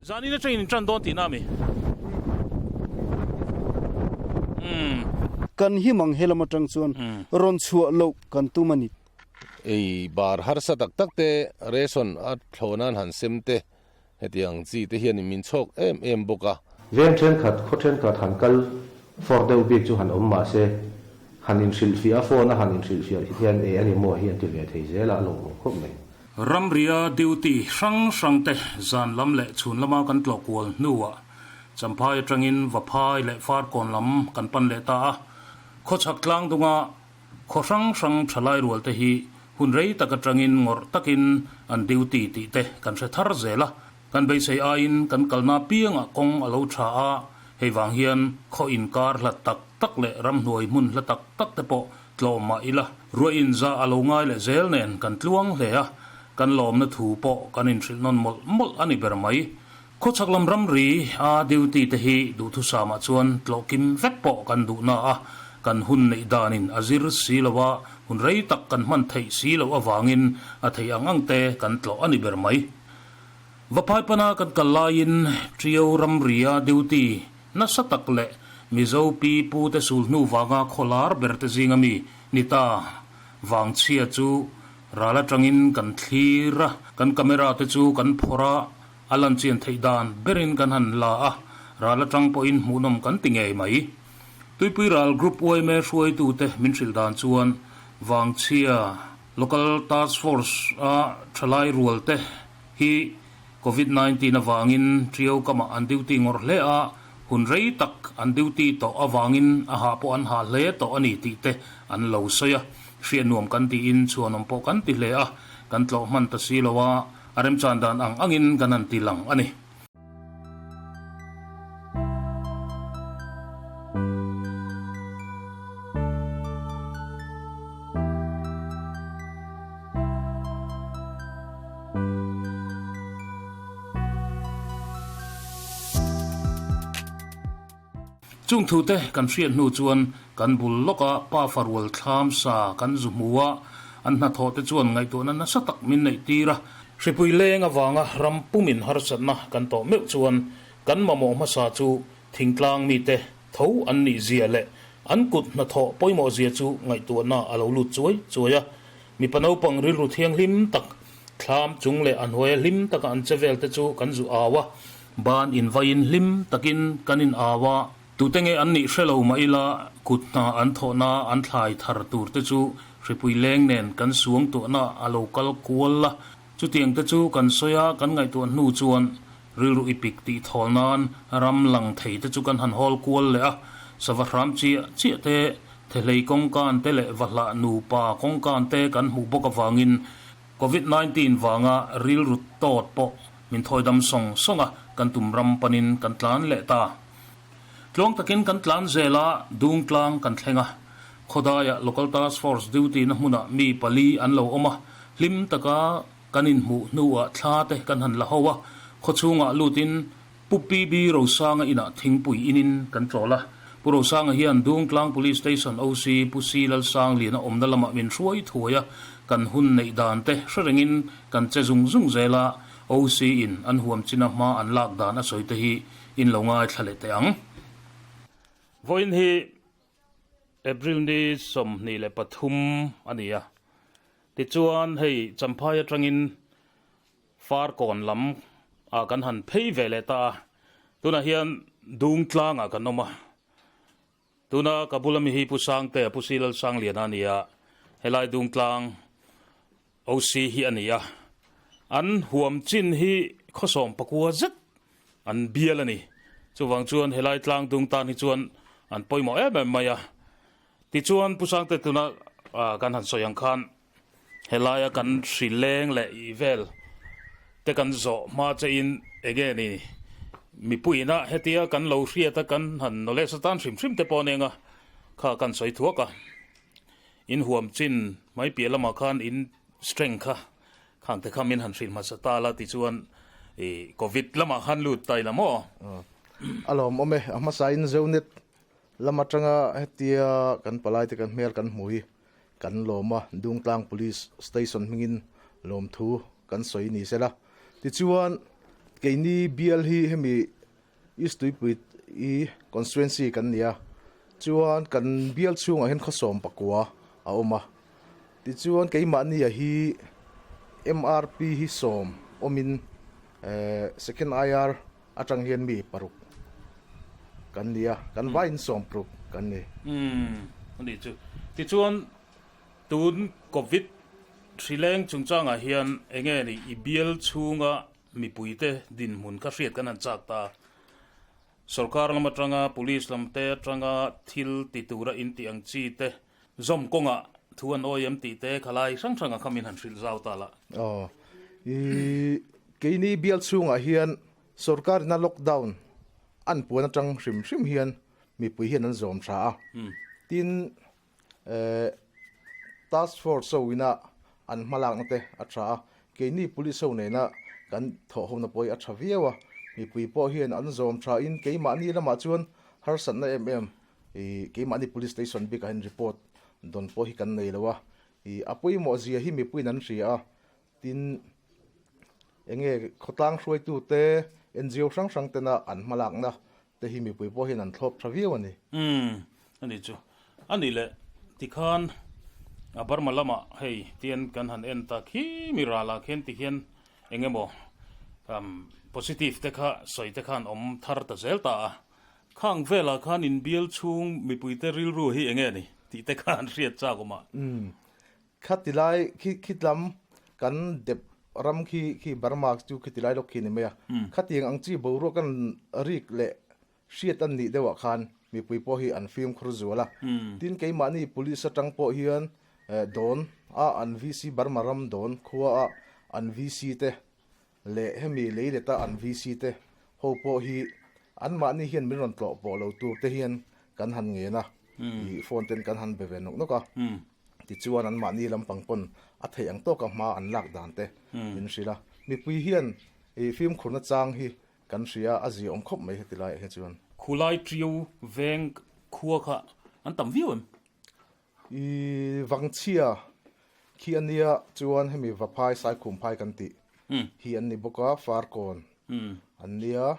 Zanin atangin in tan dawn tihna a mi? Umm. Kan him ang helam atang chuan rawn chhuah loh kan tum a ni. Ei bar harsa tak tak te, ration a thlawh nan han sem te, hetiang chi te hian min chhawk em em bawk a. Veng thenkhat, khaw thenkhat han kal fawr deuh bik chu han awm mah se, han inhrilhfiah a, phone a han inhrilhfiah hian e a ni maw hi an ti ve thei zel a, a lawmawm khawp mai. Ramria duty hrang hrang te zan lam leh chhun lama kan tlawh kual hnuah Champhai atangin Vaphai leh Farkawn lam kan pan leh ta a. Khawchhak tlang dunga khaw hrang hrang thalai rual te hi hun rei tak atangin ngawrh takin an duty tih te kan hre thar zel a. Kan beisei aiin kan kalna piangah kawng a lo tha a, hei vang hian khaw inkar hlat tak tak leh ramhnuai hmun hla tak tak te pawh Tlawm mah ila, ruah inza a lo ngai leh zel nen kan tluang hle a, kan lawmna thu pawh kan inhrilh nawn mawlh mawlh a ni ber mai. Khawchhak lam ramri a duty te hi duhthusamah chuan tlawhkim vek pawh kan duh na a, kan hun neih danin a zir si lo a, hun rei tak kan hman theih si loh avangin a thei ang ang te kan tlawh a ni ber mai. Vaphai pana kan kal laiin Trio ramri a duty Nasa tak leh Mizo pi pu te sul hnu vanga khawlar ber te zinga mi ni ta vangchhia chu ral atangin kan thlir a, kan camera te chu kan phawrh a, a lan chian theih dan berin kan han la a, ral atang pawhin hmuhnawm kan ti ngei mai. Tuipui ral Group yma hruaitute min hrilh dan chuan vangchhia Local Task Force a thalai rual te hi Covid 19 avangin Trio kamah an duty ngawrh hle a, hun rei tak an duty tawh avangin a hah pawh an hah hle tawh a ni tih te an lo sawi a, hriat nuam kan tiin chhuanawm pawh kan ti hle a, kan tlawh hman ta si lo a, a remchan dan ang angin kan han ti lang a ni. Chung thute kan hriat hnu chuan kan bul lawka pa farual thlam sa kan zu hmu a, an hnathawh te chuan ngaihtuahna nasa tak min neih tir a. Hripui leng avanga ram pumin harsatna kan tawh meuh chuan kan mamawh hmasa chu thingtlang mite tho an nih zia leh an kut hnathawh pawimawh zia chu ngaihtuahna a lo lut chuai chuai a. Mipa naupang rilru thianghlim tak, thlam chung leh a hnuaia hlim taka an che vel te chu kan zu au a, ban invaiin hlim takin kan in au a, tute nge an nih hre lo mah ila kut hna an thawhna an thlai thar tur te chu hripui leng nen kan suang tuahna a lo kal kual a, chutiang te chu kan sawi a, kan ngaihtuah hnu chuan rilru ipik tih thawl nan ram lang thei te chu kan han hawl kual leh a, sava hram chiah chiah te Thehlei kawngkan te leh vahlah nupa kawngkan te kan hmuh bawk avangin Covid 19 vanga rilru tawt pawh min thawi dam sawng sawng a, kan tum ram panin kan tlan leh ta. Tluang takin kan tlan zel a, Dungtlang kan thleng a. Khawdaiah Local Task Force duty na hmunah mi pali an lo awm a, hlim taka kan inhmuh hnuah thla te kan han la ho a, khawchhungah lutin Pu PB Rosanga inah thingpui inin kan chawl a. Pu Rosanga hian Dungtlang Police Station OC Pu C Lalsangliana awmna lamah min hruai thuai a, kan hun neih dan te hre rengin kan che zung zung zel a, OC in an huam china hma an lak dan a sawi te hi in lo ngaithla leh teh ang. Vawiin hi April ni 23 a ni a, tichuan hei Champhai atangin Farkawn lam ah kan han phei ve leh ta a, tunah hian Dungtlang ah kan awm a, tuna ka bula mi hi Pu Sangtea, Pu Silal Sangliana a ni a, helai Dungtlang OC hi a ni a, an huam chin hi khawsawm pakua zet an bial a ni, chuvang chuan helai tlang dung tan hi chuan an pawimawh em em mai a, tichuan Pu Sangte tuna kan han sawi ang khan Helaia kan hri leng leh ih vel te kan zawh hma che in enge ni mipuiin a hetia kan lo hriat a kan han knowledge atan hrim hrim te pawh a nia kha kan sawi thuak a in huam chin mai piah lamah khan in strength kha khang te kha min han hrilh hmasa ta la tichuan ih covid lamah khan lut ta ila maw. A lawmawm e, a hmasa in Zonet lam atanga hetia kan palai te kan hmel kan hmu hi Kan lawm a, Dungtlang Police Station hmingin lawmthu kan sawi ni sela. Tichuan, Keini bial hi hemi East Tuipui i constituency kan ni a, chuan kan bial chhungah hian khawsawm pakua a awm a, tichuan keimahnia hi MRP hi sawm awmin second IR atang hian mi paruk kan ni a, kan vaiin sawm paruk kan ni. Umm a nih chu. Tichuan tun Covid hrileng chungchangah hian enge ni i bial chhunga Mipuite dinhmun kha hriat kan han chak ta. Sorkar lam atanga police lam te atanga thil ti tura in tih ang chi te zawm kawngah thu an awi em tih te khalai hrang hranga kha min han hrilh zau ta lah. Aw. I keini bial chhungah hian sorkar ina lockdown an puan atang hrim hrim hian mipui hian an zawm tha a. Tin Task force ho ina an hmalakna te a tha a, keini police ho nena kan thawhhona pawh hi a tha viau a, mipui pawh hian an zawm tha in keimahni lamah chuan harsatna em em ih keimahni police station bikah hian report dawn pawh hi kan nei lo a, ih a pawimawh zia hi mipuiin an hria a, tin enge khawtlang hruaitute NGO hrang hrang tena an hmalakna te hi mipui pawh hian an thlawp tha viau a ni. Umm, a ni chu. A nih leh, tikhan a Burma lamah hei tian kan han en ta khi mi ralah khian tihian eng emaw umm positive te kha sawi te khan awm thar ta zel ta a. Khang velah khan inbial chhung mipuite rilru hi eng nge ni tih te kha an hriat chak awm a. Umm, Khati lai khi khitlam kan dep ram khi khi Burma chu khiti lai lawk khi ni mai a. Khatiang ang chi boruak kan rik leh hriat an nih deuhah khan mipui pawh hi an fimkhur zual a. Tin keimahni police atang pawh hian dawn a an VC Burma ram dawn khua a an VC te leh hemi lei leta an VC te ho pawh hi anmahni hian min rawn tlawh pawh lo tur te hian kan han ngen a, ih phone ten kan han be ve nawk nawk a, tichuan anmahni lampang pawn a theih ang tawka hma an lak dan te min hrilh a, mipui hian ih fimkhurna chang hi kan hria a ziaawm khawp mai heti laiah hi chuan. Khulai Ṭiau veng khua kha an tam viau em? I vangchhia khi a nia chuan hemi vaphai saikhum phai kan tih hi an ni bawk a, farkawn an nia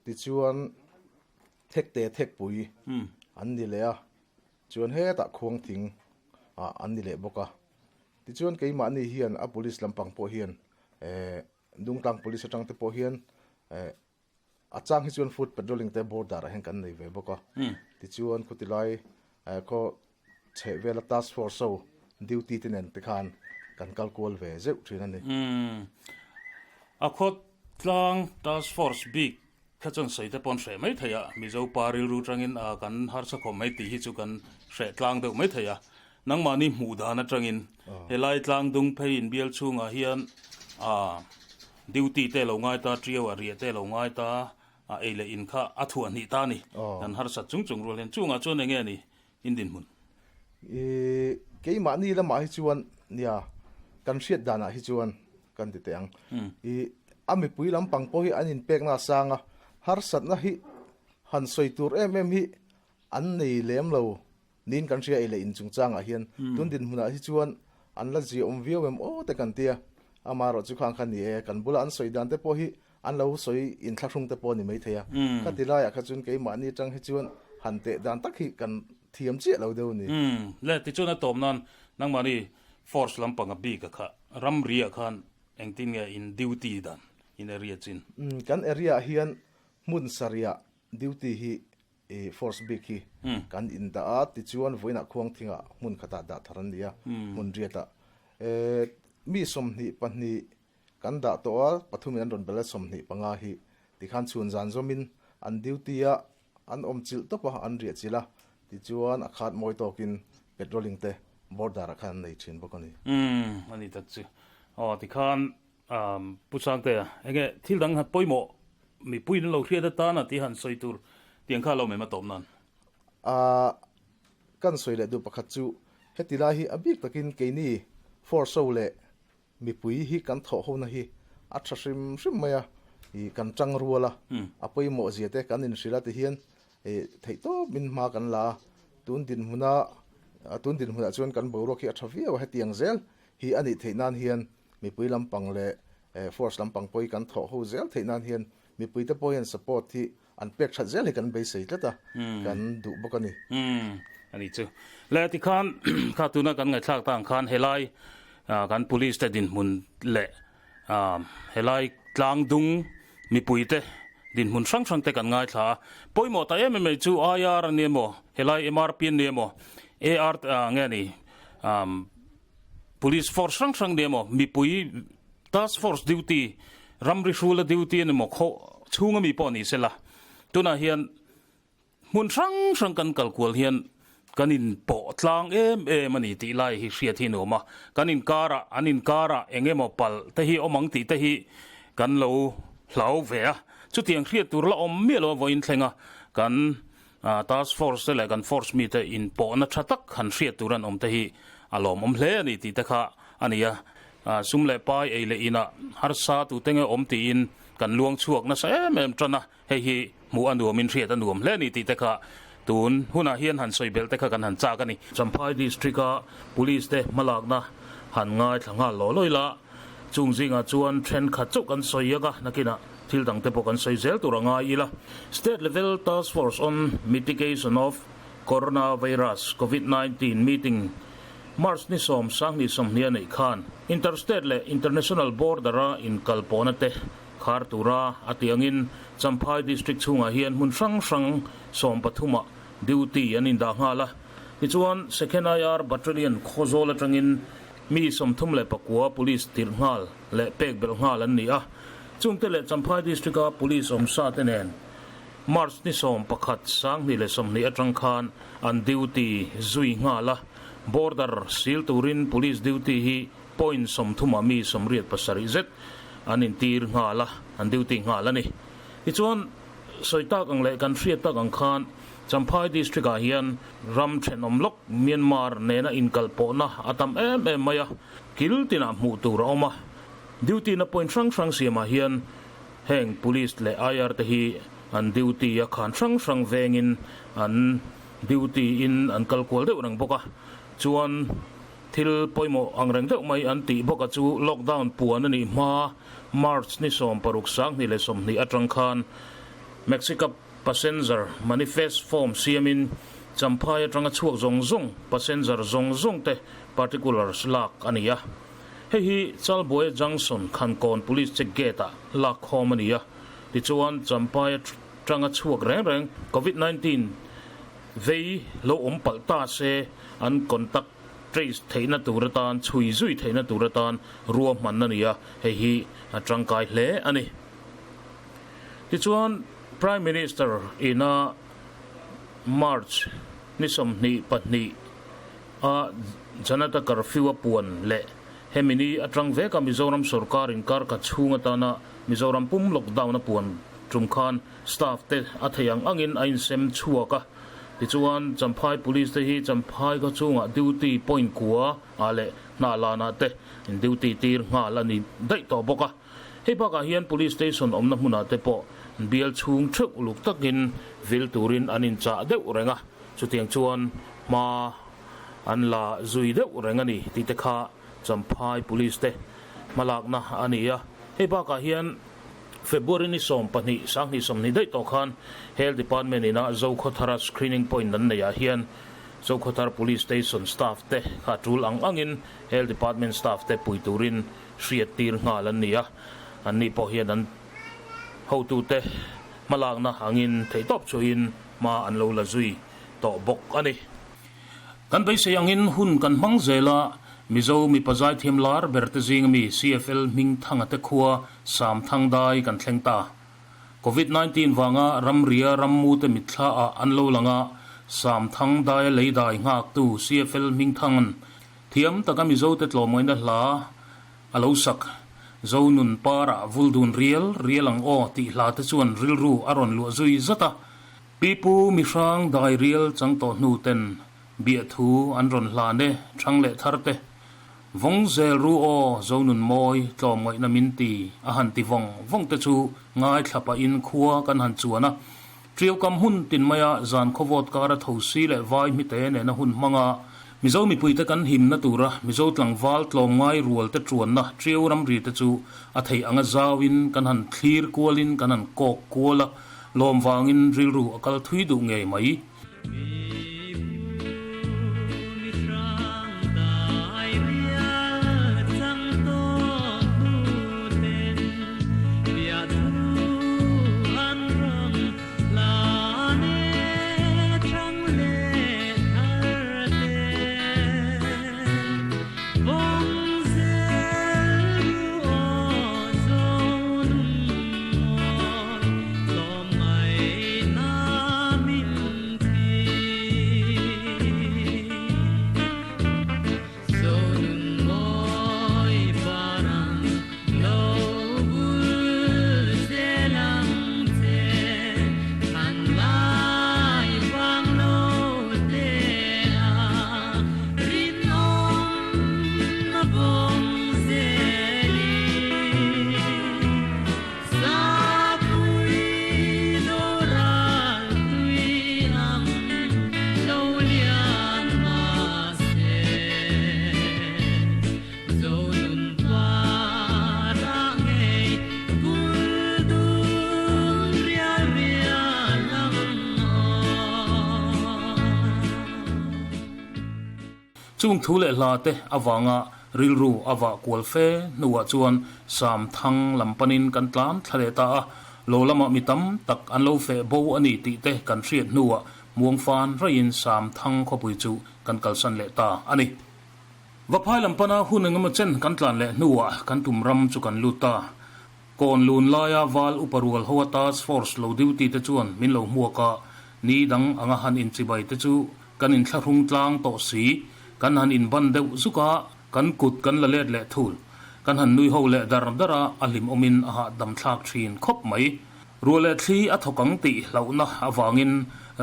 tichuan thekte thekpui an ni leh a, chuan hetah khuangthing ah an ni leh bawk a. Tichuan keimahni hian a police lampang pawh hian eh Dungtlang police atang te pawh hian eh A chang hi chuan foot patrolling te border ah hian kan nei ve bawk a, tichuan khuti lai khaw chheh vela task force ho duty te nen te khan kan kal kual ve zeuh thin a ni. A khaw tlang task force bik kha chuan sawi te pawh an hreh mai thei a, Mizo pa rilru tangin a kan harsa khawm mai tih hi chu kan hreh tlang deuh mai thei a, Nangmahni hmuh dan atangin helai tlang dung phei inbial chhungah hian a duty te lo ngai ta, ṭiau a riah te lo ngai ta, a ei leh in kha a thuah hnih ta a ni. Kan harsat chung chung rual hian chungah chuan enge ni in dinhmun? I keimahni lamah hi chuan nia kan hriat danah hi chuan kan ti teh ang. I a mipui lampang pawh hi an inpekna a sang a, harsatna hi han sawi tur em em hi an nei lem lo. Niin kan hria ei leh in chungchangah hian tun dinhmunah hi chuan an la ziaawm viau em aw te kan tia. Amaherawh chu khang kha ni e, kan bula an sawi dan te pawh hi an lo sawi inthlahrung te pawh a ni maithei a. Khati laiah kha chuan keimahni atang hi chuan han teh dan tak hi kan thiam chiah lo deuh a ni. Le, tichuan a tawp nan nangmahni force lampanga bik a kha ramriah khan engtin nge in duty dan in area chin? Kan area ah hian hmun sarihah duty hi I force bik hi kan in dah a, tichuan vawiinah khuangthingah hmun khatah dah thar an ni a, hmun riatah mi 22 kan dah tawh a, pathumin an rawn bel a, 25 hi tikhan chhun zan zawmin an duty a, an awm chilh tawp a, an riah chilh a, tichuan a khat mawi tawkin patrolling te border ah khan an nei thin bawk a ni. Umm a ni tak chu. Aw tikhan Pu Sangtea, enge thil dang han pawimawh mipui an lo hriat atan a tih han sawi tur tiang kha lo mem a tawp nan. A kan sawi leh duh pakhat chu heti lai hi a bik takin keini force ho leh mipui hi kan thawh hona hi a tha hrim hrim mai a, ih kan tang rual a, a pawimawh zia te kan inhrilh a ti hian ih theih tawp in hma kan la a, tun dinhmuna tun dinhmunah chuan kan boruak hi a tha viau a hetiang zel hi a nih theih nan hian Mipui lampang leh Force lampang pawh hi kan thawh ho zel theih nan hian mipuite pawh hian support hi an pek that zel hi kan beisei tlat a, kan duh bawk a ni. Umm a ni chu. Le tikhan kha tuna kan ngaihthlak ta ang khan helai kan police te dinhmun leh helai tlangdung mipuite dinhmun hrang hrang te kan ngaithla a. Pawimawh ta em em mai chu IR a ni emaw helai MRP a ni emaw AR nge ni police force hrang hrang ni emaw mipui Task force duty, ramri hrula duty a ni maw khaw chhunga mi pawh ni sela, tunah hian hmun hrang hrang kan kal kual hian kan in pawh tlang em em a ni tih lai hi hriat hi a nuam a, kan inkarah an inkarah eng emaw palh te hi awm ang tih te hi kan lo hlau ve a, chutiang hriat tur la awm miah lo a vawiin thleng a, kan task force te leh kan force mite inpawhna tha tak han hriat tur an awm te hi a lawmawm hle a ni tih te kha a ni a. Sum leh pai ei leh inah harsa tute nge awm tiin kan luang chhuak nasa em em tan a, hei hi hmuh a nuamin hriat a nuam hle a ni tih te kha tun hunah hian han sawi belh te kha kan han chak a ni. Champhai District-a Police te hmalakna han ngaithla nghal law law ila, chung zingah chuan thenkhat chauh kan sawi ang a, nakinah thil dang te pawh kan sawi zel tur a ngai ila. State Level Task Force on Mitigation of Coronavirus, Covid 19, meeting March ni sawm sanghnih sawmhnih a neih khan Interstate leh International Border-a inkalpawhna te khar tura a tih angin Champhai District chhungah hian hmun hrang hrang 13 ah duty an indah nghal a. Tichuan Second IR Battalion Khawzawl atangin mi 39 Police tirh nghal leh pek belh nghal an ni a. Chungte leh Champhai District-a Police awmsa te nen March ni 11 2020 atang khan an duty zui nghal a, border sil turin police duty hi point 30 ah mi 87 zet an intir nghal a, an duty nghal a ni. Tichuan, sawi tak ang leh kan hriat tak ang khan Champhai District ah hian ram thenawm lawk Myanmar nena inkalpawhna a tam em em mai a, kil tinah hmuh tur a awm a, duty na point hrang hrang siamah hian Heng Police leh IR te hi an duty a khan hrang hrang vengin an duty in an kal kual deuh reng bawk a, chuan thil pawimawh ang reng deuh mai an tih bawk a chu lockdown puan a nih hma March ni 16 2020 atang khan Mexica passenger manifest form siamin Champhai atanga chhuak zawng zawng passenger zawng zawng te particulars lak a ni a. Hei hi Chalbuaia Junction Khankawn Police Check Gate-ah lak khawm a ni a, tichuan Champhai atanga chhuak reng reng Covid 19 vei lo awm palh ta se an contact trace theihna tur atan chhui zui theihna tur atan ruahman a ni a, hei hi a tangkai hle a ni. Tichuan Prime Minister ina March ni 22, a Janata Curfew a puan leh hemi ni atang veka Mizoram sorkar inkar khat chhung atana Mizoram pum lockdown a puan tum khan staff te a thei ang angin a insem chhuak a. Tichuan Champhai Police te hi Champhai khaw chungah duty point kua ah leh hnahlanah te in duty tir nghal a ni daih tawh bawk a. Hei bakah hian Police Station awmna hmunah te pawh bial chhung theuh uluk takin vil turin an inchah deuh reng a. Chutiang chuan hma an la zui deuh reng a ni tih te kha Champhai Police te hmalakna a ni a. Hei bakah hian February ni 12 2020 daih tawh khan Health Department ina Zokhawthara Screening Point an neihah hian Zokhawthar Police Station staff te kha tul ang angin Health Department staff te pui turin hriat tir nghal an ni a. Anni pawh hian an hotute hmalakna angin theihtawp chhuahin hma an lo la zui tawh bawk a ni. Kan beisei angin hun kan hmang zel a, Mizo mipa zaithiam lar ber te zing ami CFL hming thanga te khua Sam Thang Dai kan thleng ta. Covid 19 vanga ramria rammu te mitthla ah an lo lang a, Sam Thang Daia lei dai nghaktu CFL hming thanga'n thiam taka Mizo te tlawmngaihna hla a lo sak. Zo nun parah vul dun rial rial ang aw tih hla te chuan rilru a rawn luah zui zat a. Pipu mihrang dai rial chang tawh hnu ten biahthu an rawn hlan e thang leh thar te. Vawng zel ru aw zo nun mawi tlawmngaihna min ti a han ti vawng vawng te chu ngaithla pahin khua kan han chuan a. Triau kam hun tin maia zan khawvawt kara thosi leh vai hmite nena hun hmanga Mizo mipuite kan himna tura Mizo tlangval tlawmngai rualte tuanna Tiau ramri te chu a theih anga zauin kan han thlir kualin kan han kawk kual a, lawm vangin rilru a kal thui duh ngei mai. Chung thu leh hla te avanga rilru a vah kual fe hnuah chuan Sam Thang lam panin kan tlan thla leh ta a, lo lamah mi tam tak an lo feh bo a ni tih te kan hriat hnuah muangfan raiin Sam Thang khawpui chu kan kalsan leh ta a ni. Vaphai lam pana hun engemaw chen kan tlan leh hnuah kan tum ram chu kan lut ta. Kawn lun laia val upa rual hoa task force lo duty te chuan min lo hmuak a, ni dang anga han inchibai te chu kan inthlahrung tlang tawh si. Kan han inban deuh zuk a, kan kut kan la let leh thul. Kan han nui ho leh dar dar a, a hlimawmin a hahdam thlak thin khawp mai. Ruah leh thli a thawk ang tih hlauhna avangin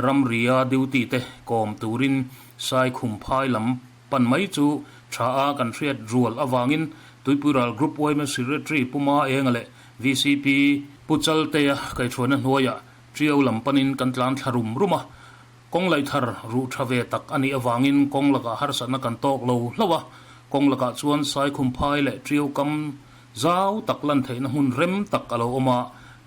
ramria duty te kawm turin Saikhumphai lam Pan mai chu tha a kan hriat rual avangin Tuipuiral Group yma Secretary Pu Ma Enga leh vcp Pu Chaltea kaihhruaina hnuaiah Ṭiau lam panin kan tlan thla rum rum a. Kawng laih thar ruh tha ve tak a nih avangin kawng lakah harsatna kan tawk lo hlauh a. Kawng lakah chuan Saikhumphai leh Ṭiau kam zau tak lan theihna hmun rem tak a lo awm a,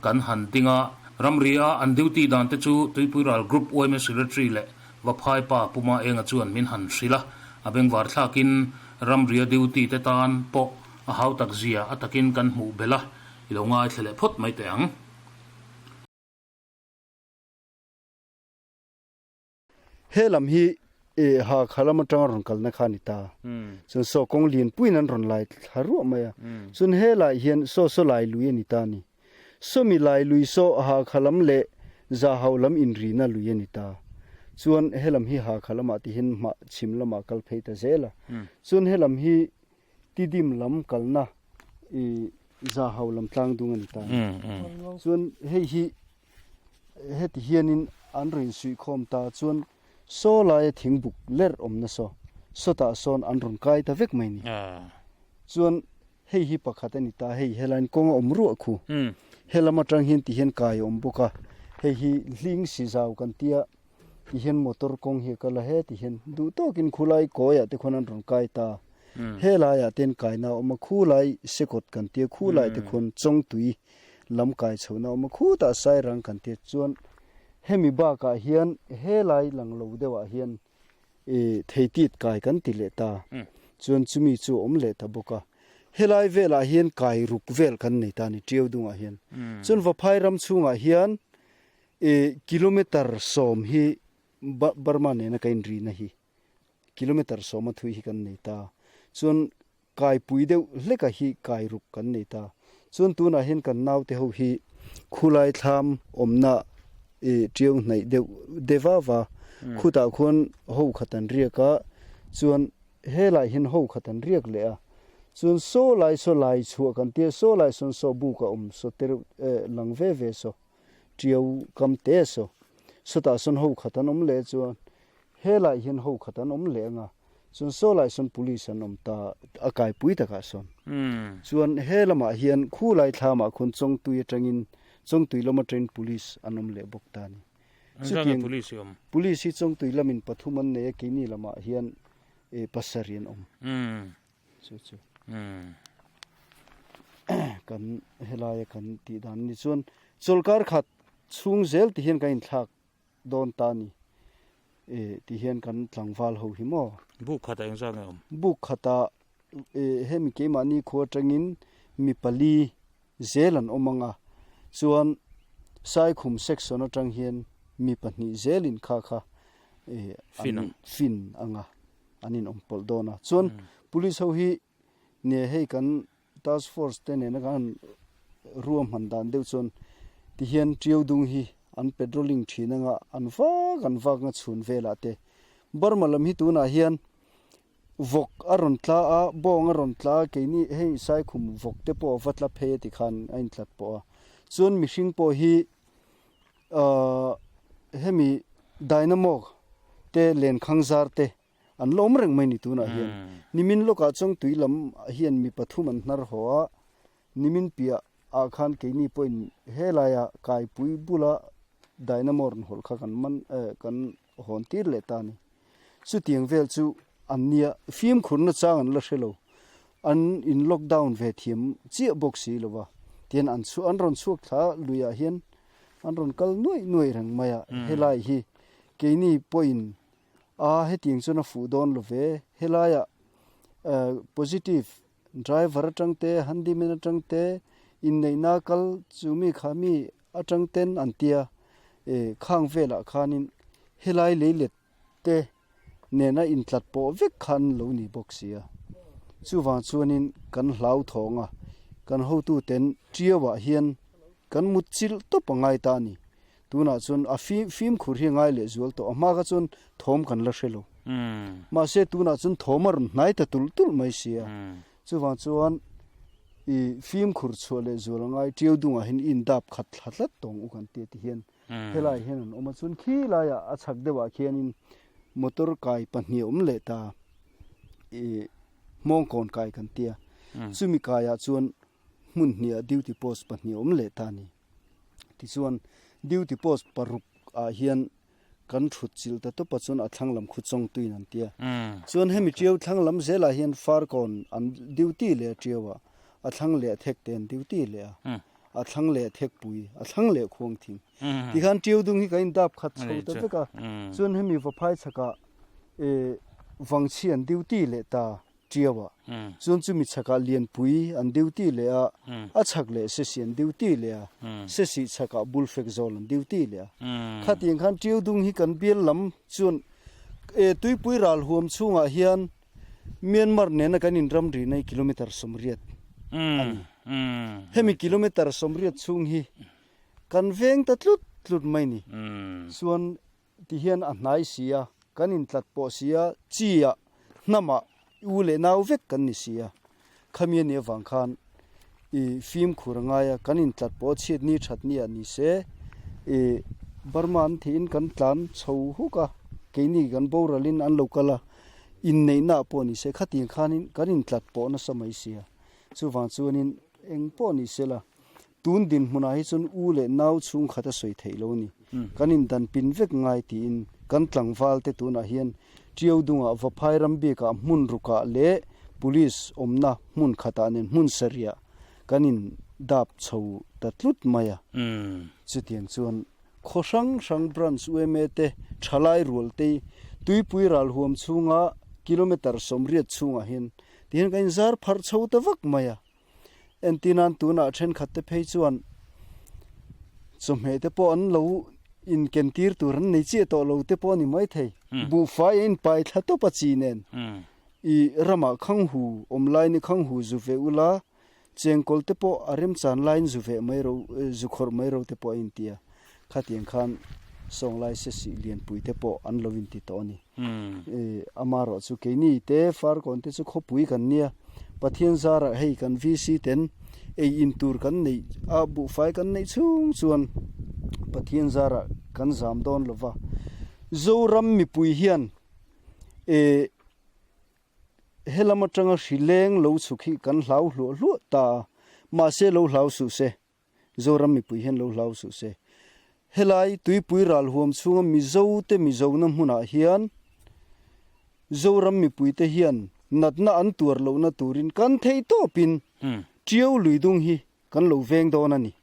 kan han ding a. Ramria an duty dan te chu Tuipuiral Group yma Secretary leh Vaphai pa Puma Enga chuan min han hrilh a, a bengvar thlakin ramria duty te tan pawh a hau tak zia a takin kan hmuh belh a, i lo ngaithla leh phawt mai teh ang. He lam hi e ha kha lam atanga rawn kalna kha a ni ta. Chuan saw kawng lianpuiin an rawn lai thla ruah mai a. Chuan helai hian saw saw lai lui a ni ta a ni. Sawmi lai lui saw Hakha lam leh Zahau lam inrina lui a ni ta. Chuan helam hi Hakha lamah tihin hmah chhim lamah kal phei ta zel a. Chuan helam hi Tidim lam kalna i Zahau lam tlang dung a ni ta. Chuan hei hi heti hianin an rawn insuihkhawm ta. Chuan saw laia thingbuk lerh awmna saw sawtah sawn an rawn kai ta vek mai ni. Chuan Hei hi pakhat a ni ta, hei helaiin kawng a awm ruah khu. Helam atang hian ti hian kai a awm bawk a, hei hi hling si zau kan tia ti hian motor kawng hi a kal a, he ti hian duh tawkin khulai kawiah te khuan an rawn kai ta. Helaiah te hian kaina a awm a, khulai sekawt kan tia khulai te khuan chawngtui lam kai chhohna a awm a, khutah sairang kan tia chuan hemi bakah hian helai lang lo deuhah hian I theitit kai kan ti leh ta. Chuan chumi chu a awm leh ta bawk a. Helai velah hian kai ruk vel kan nei ta a ni, Tiau dungah hian. Chuan Vaphai ram chhungah hian i kilometer sawm hi Burma nena ka inrina hi kilometer sawma thui hi kan nei ta. Chuan Kaipui deuh hleka hi kai ruk kan nei ta. Chuan tunah hian kan naute ho hi khulai thlam awmna i tiau hnaih deuh deva va khutah khuan ho khat an riak a, chuan helai hian ho khat an riak leh a. Chuan saw lai saw lai chhuah kan tia saw lai sawn saw buk a awm saw te reuh lang ve ve saw tiau kam te saw sawtah sawn ho khat an awm leh chuan Helai hian ho khat an awm leh anga, chuan saw lai sawn police an awm ta a kaipui takah sawn. Chuan he lamah hian khulai thlamah khuan Chawngtui atangin Chawngtui lam atangin police an awm leh bawk ta a ni. Engzah nge police hi awm? Police hi Chawngtui lamin pathum an nei a, keini lamah hian. pasarih an awm. Chu chu kan helaia kan tih dan a ni. Chuan chawlhkar khat chhung zel ti hian kan inthlak dawn ta a ni. Ti hian kan tlangval ho hi maw? Buk khatah engzah nge awm? Buk khatah hemi keimahni khua atangin mi pali zel an awm ang a, chuan Saikhum section atang hian mi pahnih zelin kha kha an fin ang a, an inawm pawlh dawn a. Chuan police ho hi ne hei kan task force te nena kan han ruahman dan deuh chuan tihian Tiau dung hi an patrolling thin anga an vak an vak anga chhun velah te Burma lam hi tunah hian Vawk a rawn tla a, bawng a rawn tla a, keini hei Saikhum vawk te pawh a va tla phei a ti khan a intlat pawh a. Chuan mihring pawh hi ahh hemi dynamo te lenkhang zar te an la awm reng mai ni tunah hian. Nimin lawkah chuan tui lam hian mi pathum an hnar haw a, nimin piah ah khan keini pawhin helaia kaipui bula dynamo rawn hawlh kha kan man eh kan hawn tir leh ta a ni. Chutiang vel chu an nia, fimkhurna chang an la hre lo. An in lockdown ve thiam chiah bawk si lo va, tihian an chhuah an rawn chhuak thla luiah hian an rawn kal nuaih nuaih reng mai a, helai hi keini pawhin a hetiang chuan a fuh dawn lo ve, helaiah positive driver atang te, handyman atang te, inneihna kal chu mi kha mi atang ten an tia e khang velah khanin helai leilet te nena intlat pawh vek kha an lo ni bawk si a. Chuvang chuanin kan hlauthawng a, kan hotuten Tiauah hian kan mut chilh tawp a ngai ta a ni. Tunah chuan a fimkhur hi a ngai leh zual tawh a, hma kha chuan thawm kan la hre lo. Mahse tunah chuan thawm a rawn hnai ta tulh tulh mai si a. Chuvang chuan i fimkhur chhuah leh zual a ngai, Tiau dungah hian i indap khat thla tlat tawng u kan ti a ti hian Helai hian an awm a, chuan khi laiah a chhak deuhah khianin motor kai pahnih a awm leh ta, ih hmawngkawn kai kan tia, chumi kaiah chuan hmun hniah duty post pahnih a awm leh ta a ni. Tichuan duty post paruk ah hian kan thut chilh ta tawp a, chuan a thlang lam khu chawngtuin an tia. Chuan hemi tiau thlang lam zelah hian farkawn an duty leh a tiau a, a thlang leh a thek te an duty leh a. A thlang leh thekpui, a thlang leh khuang thing. Tikhan tiu dung hi ka in dap khat chho ta vek a, chuan hemi vaphai chhakah e vangchhi an duty leh ta tiu a, chuan chumi chhakah lianpui an duty leh a, a chhak leh sesi an duty leh a, sesi chhakah bulfek zawl an duty leh a. Khatiang khan tiu dung hi kan bial lam chuan e tuipui ral huam chhungah hian Myanmar nena kan inramri na hi kilometer 80 a ni. Hemi kilometer 80 chhung hi kan veng ta tlut tlut mai ni. Chuan tihian a hnai si a, kan intlat pawh si a, chi ah, hnam ah u leh nau vek kan ni si a. Khami a nih avang khan i fimkhur a ngai a, kan intlat pawh chhiat ni that ni ah ni se i Burma an theihin kan tlan chho huk a, keini kan boralin an lo kal a, inneihna ah pawh ni se khatiang khanin kan intlat pawh nasa mai si a, chuvang chuanin eng pawh ni se la tun dinhmunah hi chuan u leh nau chhungkhat a sawi theih lo a ni, kan indanpin vek ngai tiin kan tlangval te tunah hian Tiau dungah Vaphai ram bikah hmun rukah leh Police awmna hmun khatah nen hmun sarihah kan in dap chho ta tlut mai a. Chutiang chuan khaw hrang hrang branch UMA te thalai rual te tuipui ral huam chhunga kilometre 80 chhungah hian tihian kan inzar pharh chho ta vak mai a. Entirnan tunah thenkhat te phei chuan chawhmeh te pawh an lo inken tir tur an nei chiah tawh lo te pawh a ni maithei. Buhfai a inpai thla tawp a chi nen i ramah khanghu awm lain i khanghu zu ve ula chengkawl te pawh a remchan laiin zu veh mai ro zu khawrh mai ro te pawh a inti a. Khatiang khan sawnglai se sih lianpui te pawh an lo inti tawh a ni. Amaherawh chu keini te Farkawn te chu khawpui kan nia, Pathian zarah hei kan VC ten ei in tur kan neih a buhfai kan neih chhung chuan Pathian zarah kan zam dawn lo va. Zoram mipui hian eh helam atanga hri leng lo chhuk hi kan hlau hluah hluah ta a, mahse lo hlau suh se. Zoram mipui hian lo hlau suh se. Helai tuipui ral huam chhunga Mizo te Mizona hmunah hian. Zoram mipuite hian natna an tuar lohna turin kan theih tawpin Tiau Luidung hi kan lo veng dawn a ni.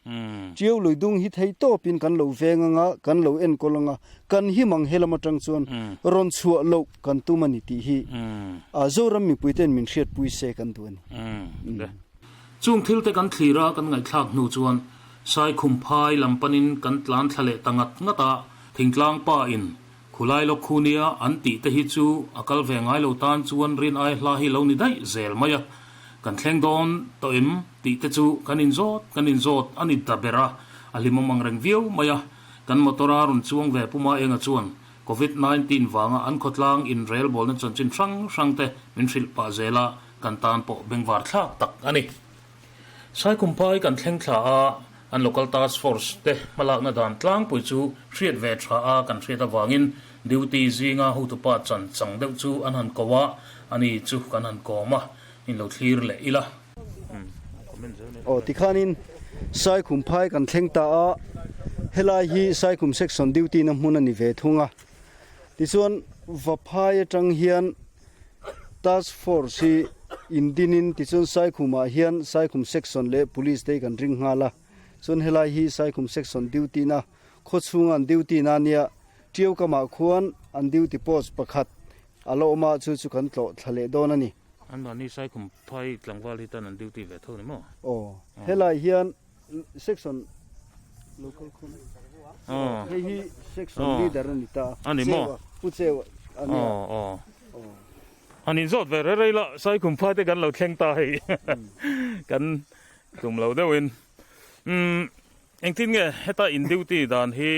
Tiau Luidung hi theih tawpin kan lo veng anga, kan lo enkawl anga, kan him ang helam atang chuan rawn chhuah loh kan tum a ni tih hi Zoram mipuite'n min hriatpui se kan duh a ni. Chung thilte kan thlir a, kan ngaihthlak hnu chuan Saikhumphai lam panin kan tlan thla leh ta ngat ngat a, thingtlang pa in Khulai lawk khu nia an tih te hi chu a kal ve ngai lo tan chuan rin ai hla hi lo ni daih zel mai a, kan thleng dawn tawh em tih te chu kan inzawt kan inzawt a ni ta ber a, a hlimawm ang reng viau mai a, kan motor a rawn chuang ve Puma Enga chuan Covid 19 vanga an khawtlang inrelbawlna chanchin hrang hrang te min hrilh pah zel a, kan tan pawh bengvar thlak tak a ni. Saikhumphai kan thleng thla a, an Local Task Force te hmalakna dan tlangpui chu hriat ve tha a kan hriat avangin duty zinga hotupa chan chang deuh chu an han ko a, ani chu kan han kawm a, in lo thlir leh ila. Aw tikhanin Saikhumphai kan thleng ta a, helai hi Saikhum Section duty na hmun a ni ve thung a, tichuan Vaphai atang hian Task Force hi indinin tichuan Saikhumah hian Saikhum Section leh Police te hi kan ring nghal a, chuan helai hi Saikhum Section duty na khawchhunga an duty na ania, Tiau kamah khuan an duty post pakhat a la awm a, chu chu kan tlawh thla leh dawn a ni. Anmahni Saikhum phai tlangval hi tan an duty ve tho ni maw? Aw, helai hian Section local khum hei hi section leader a ni ta a ni maw pu cheu a nia aw han in zawt ve rei rei la saikhum phai te kan lo thleng ta hei kan tum lo deuh in umm engtin nge heta in duty dan hi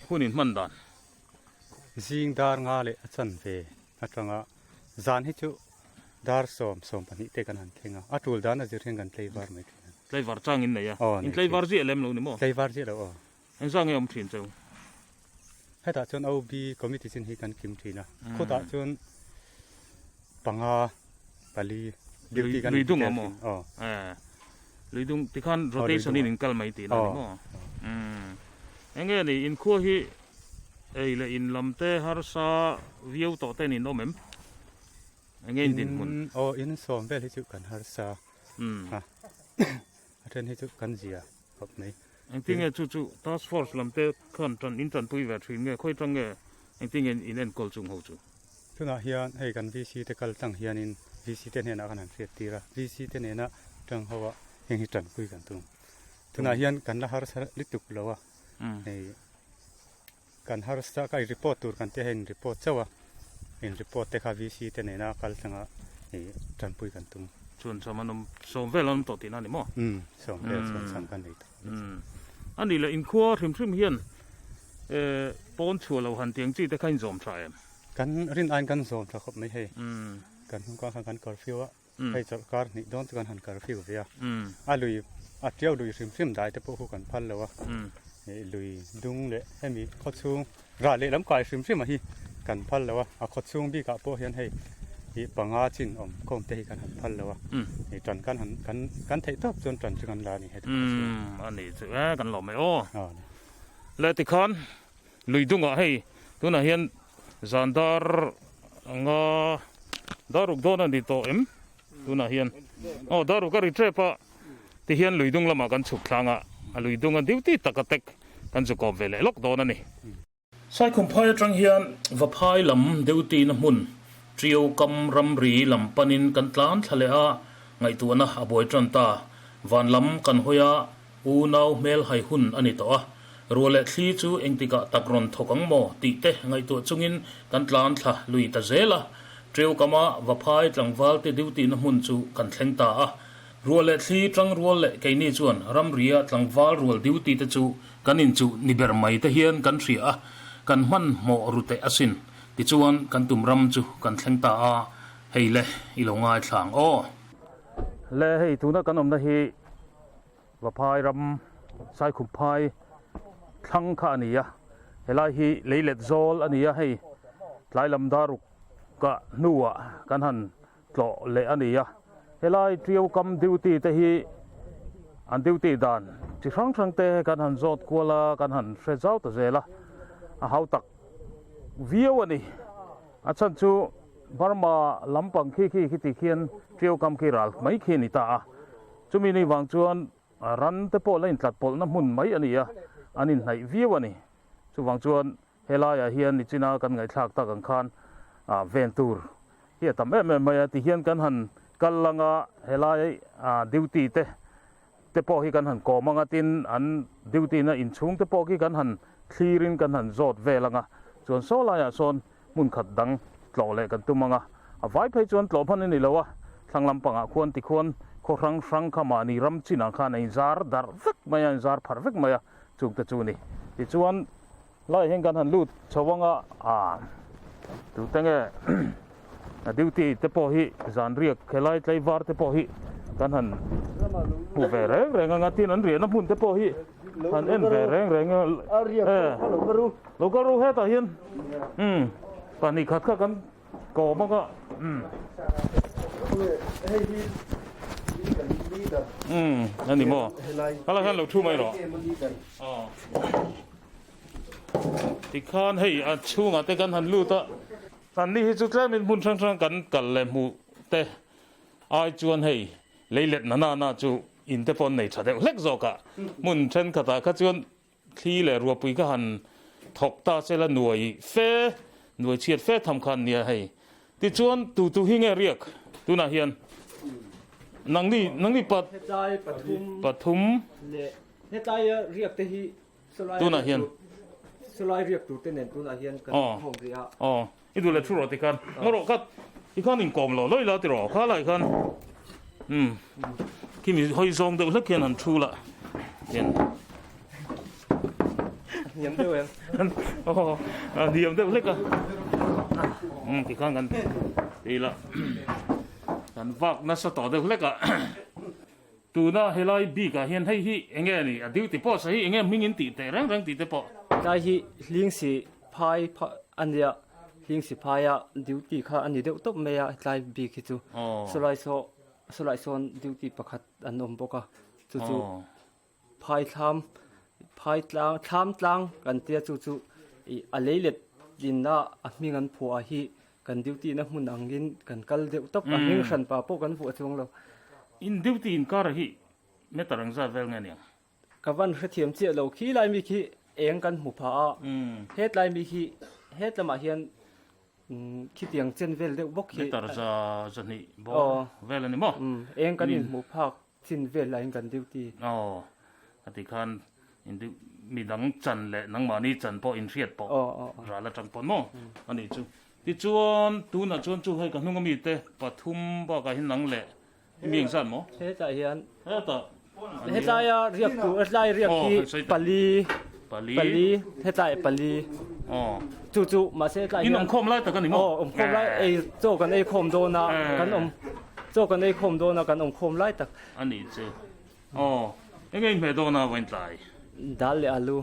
hun in hman dan zing dar nga leh a chan ve atanga zan hi chu Dar 12:20 te kan han thleng a, a tul dan a zir hian kan tlaivar mai thin a. Tlaivar chang in nei a? Aw, In tlaivar ziah lem lo ni maw? Tlaivar ziah lo aw. Engzah nge awm thin cheu? Hetah chuan OB committee chin hi kan kim thin a, khutah chuan panga pali duty kan Luidung awm aw? Aw. Luidung tikhan rotation in in kal mai tihna ni maw? Enge ni inkhua hi ei leh in lam te harsa viau tawh ten in awm em? Enge in dinhmun? In aw in sawm vel hi chu kan harsa a, a then hi chu kan zia khawp mai. Engtin nge chu chu task force lam te khan tan in tanpui ve thin nge khawi tang nge engtin nge in enkawl chung ho chu? Tunah hian hei kan VC te kal tlang hianin VC te hnenah kan han hriat tir a, VC te nena tang ho ah heng hi tanpui kan tum. Tunah hian kan la harsa lutuk lo a, hei Kan harsa ka report tur kan tia hei report chauh a, in report te kha VC te nena kal thlanga ih tanpui kan tum. Chuan cham an awm sawm vel an awm tawh tihna a ni maw? Umm sawm vel chuan cham kan nei tawh. Umm a nih leh inkhua hrim hrim hian eh pawn chhuah lo han tiang chi te kha in zawm tha em? Kan rin aiin kan zawm tha khawp mai hei. Kan hnung kang khan kan curfew a, hei chawlhkar hnih dawn chu kan han curfew ve a, a lui a tiau lui hrim hrim dai te pawh khu kan phal lo a, ih lui dung leh hemi khawchhung rah leh lam kai hrim hrim a hi kan phal lo a, a khawchhung bikah pawh hian hei ih panga chin awm khawm te hi kan han phal lo a, ih tan kan han kan kan theih tawp chuan tan chu kan la a ni heti khawchhung. A ni chu e kan lawm mai aw. Le tikhan lui dungah hei tunah hian Zan dar anga daruk dawn a ni tawh em tunah hian aw daruk a ri tep a tihian lui dung lamah kan chhuk thlang a a lui dung a duty tak a tek kan zu kawp ve leh lawk dawn a ni. Saikhumphai atang hian Vaphai lam duty na hmun Trio kam ramri lam panin kan tlan thla leh a ngaihtuahna a buai tan ta van lam kan hawi a Unau hmel hai hun a ni tawh a, ruah leh thli chu engtikah tak rawn thawk ang maw tih te ngaihtuah chungin kan tlan thla lui ta zel a. Ṭeukama Vaphai tlangval te duty na hmun chu kan thleng ta a. Ruah leh thli ṭang rual leh keini chuan ramria tlangval rual duty te chu kan inchuh ni ber mai te hian kan hria a, kan hmanhmawh ru teh asin. Tichuan kan tum ram chu kan thleng ta a, hei le i lo ngaithla ang aw. Le hei tuna kan awmna hi Vaphai ram Saikhumphai thlang kha a ni a, helai hi leilet zawl a ni a, hei tlai lam daruk kah hnuah kan han tlawh leh a ni a, helai Tiau kam duty te hi an duty dan chi hrang hrang te kan han zawt kual a, kan han hre zau ta zel a, a hau tak viau a ni, a chhan chu. Burma lampang khi khi khi ti khian Tiau kam khi ral mai khi a ni ta a. Chumi ni vang chuan ran te pawh la intlat pawlhna hmun mai a ni a, an inhnaih viau a ni. Chuvang chuan helaiah hian nichina kan ngaihthlak tak ang khan ven tur hi a tam em em mai a. Tihian kan han kal lang a, helai duty te te pawh hi kan han kawm ang a, tin an duty na inchhung te pawh khi kan han thlirin kan han zawt vel ang a. Chuan saw laiah sawn hmun khat dang tlawh leh kan tum ang a, a vai phei chuan tlawh hman a ni lo a, thlang lampangah khuan tikhuan khaw hrang hrang kha mahni ram chinah khan a inzar darh vek mai a, a inzar pharh vek mai a, chungte chu a ni. Tichuan laiah hian kan han lut chho ang a, ah tute nge a duty te pawh hi zan riak helai tlaivar te pawh hi kan han hmu ve reng reng ang a, tin an riahna hmun te pawh hi han en ve reng reng a, eh lo kal ru hetah hian umm pahnih khat kha kan kawm ang a umm umm a ni maw helai hian lo thu mai rawh aw tikhan hei a chhungah te kan han lut a. An ni hi chu tlemin hmun hrang hrang kan kal leh hmuh te ai chuan hei lei let na na na chu in te pawh an nei tha deuh hlek zawk a, hmun thenkhatah kha chuan thli leh ruahpui kha han thawk ta se la nuai fe, nuai chhiat fe tham kha an nia hei. Tichuan tu tu hi nge riak tunah hian nangni nangni pa Hetlai pathum pathum leh helaia riak te hi Tunah hian. Chulai riak tur te nen tunah hian kan khawm rih a. Aw, i duh leh thu rawh tikhan. Ngaw rawh khat, tikhan inkawm lo lawih la ti rawh kha lai khan. Umm, khi mi hawi zawng deuh hlek hian han thu la. Hian. A hniam deuh em? Aw, a hniam deuh hlek a. Umm, tikhan kan ti la. Kan vak nasa tawh deuh hlek a. Tuna helai bik ah hian hei hi enge a ni? A duty post ah hi enge hming in tih teh reng reng tih te pawh. Tlai hi Hlingsi phai a nia, Hlingsi phaia duty kha a ni deuh tawp mai a tlai bik hi chu. Sawlai saw sawlai sawn duty pakhat an awm bawk a, chu chu phai thlam phai tlang thlam tlang kan tia chu chu ih a lei let inna a hming an phuah ah hi Kan duty na hmun angin kan kal deuh tawp a, hming hran pa pawh kan vuah chuang lo. In duty inkar hi meter ang zat vel nge niang? Ka van hrethiam chiah lo, khi lai mi khi eng kan hmu phah a, hetlai mi khi hetlamah hian khitiang chen vel deuh bawk hi. Meter za zahnih bawr vel a ni maw? Eng kan inhmuh phak chin vel lahin kan duty. Aw, a ti khan in duh midang chan leh nangmahni chan pawh inhriat pawh ral atang pawn maw a nih chu. Tichuan tunah chuan chu hei ka hnung ami te pathum bakah hian nang leh mi engzat maw? Hetah hian hetah hetlaia riak tur hetlai riak hi pali pali hetlai pali chu chu mahse hetlai hian in awmkhawm lai tak a ni maw? Aw awmkhawm lai ei chaw kan ei khawm dawn a kan awm chaw kan ei khawm dawn a kan awmkhawm lai tak a nih chu. Aw, enge i hmeh dawn a vawiin tlai? Dal leh alu.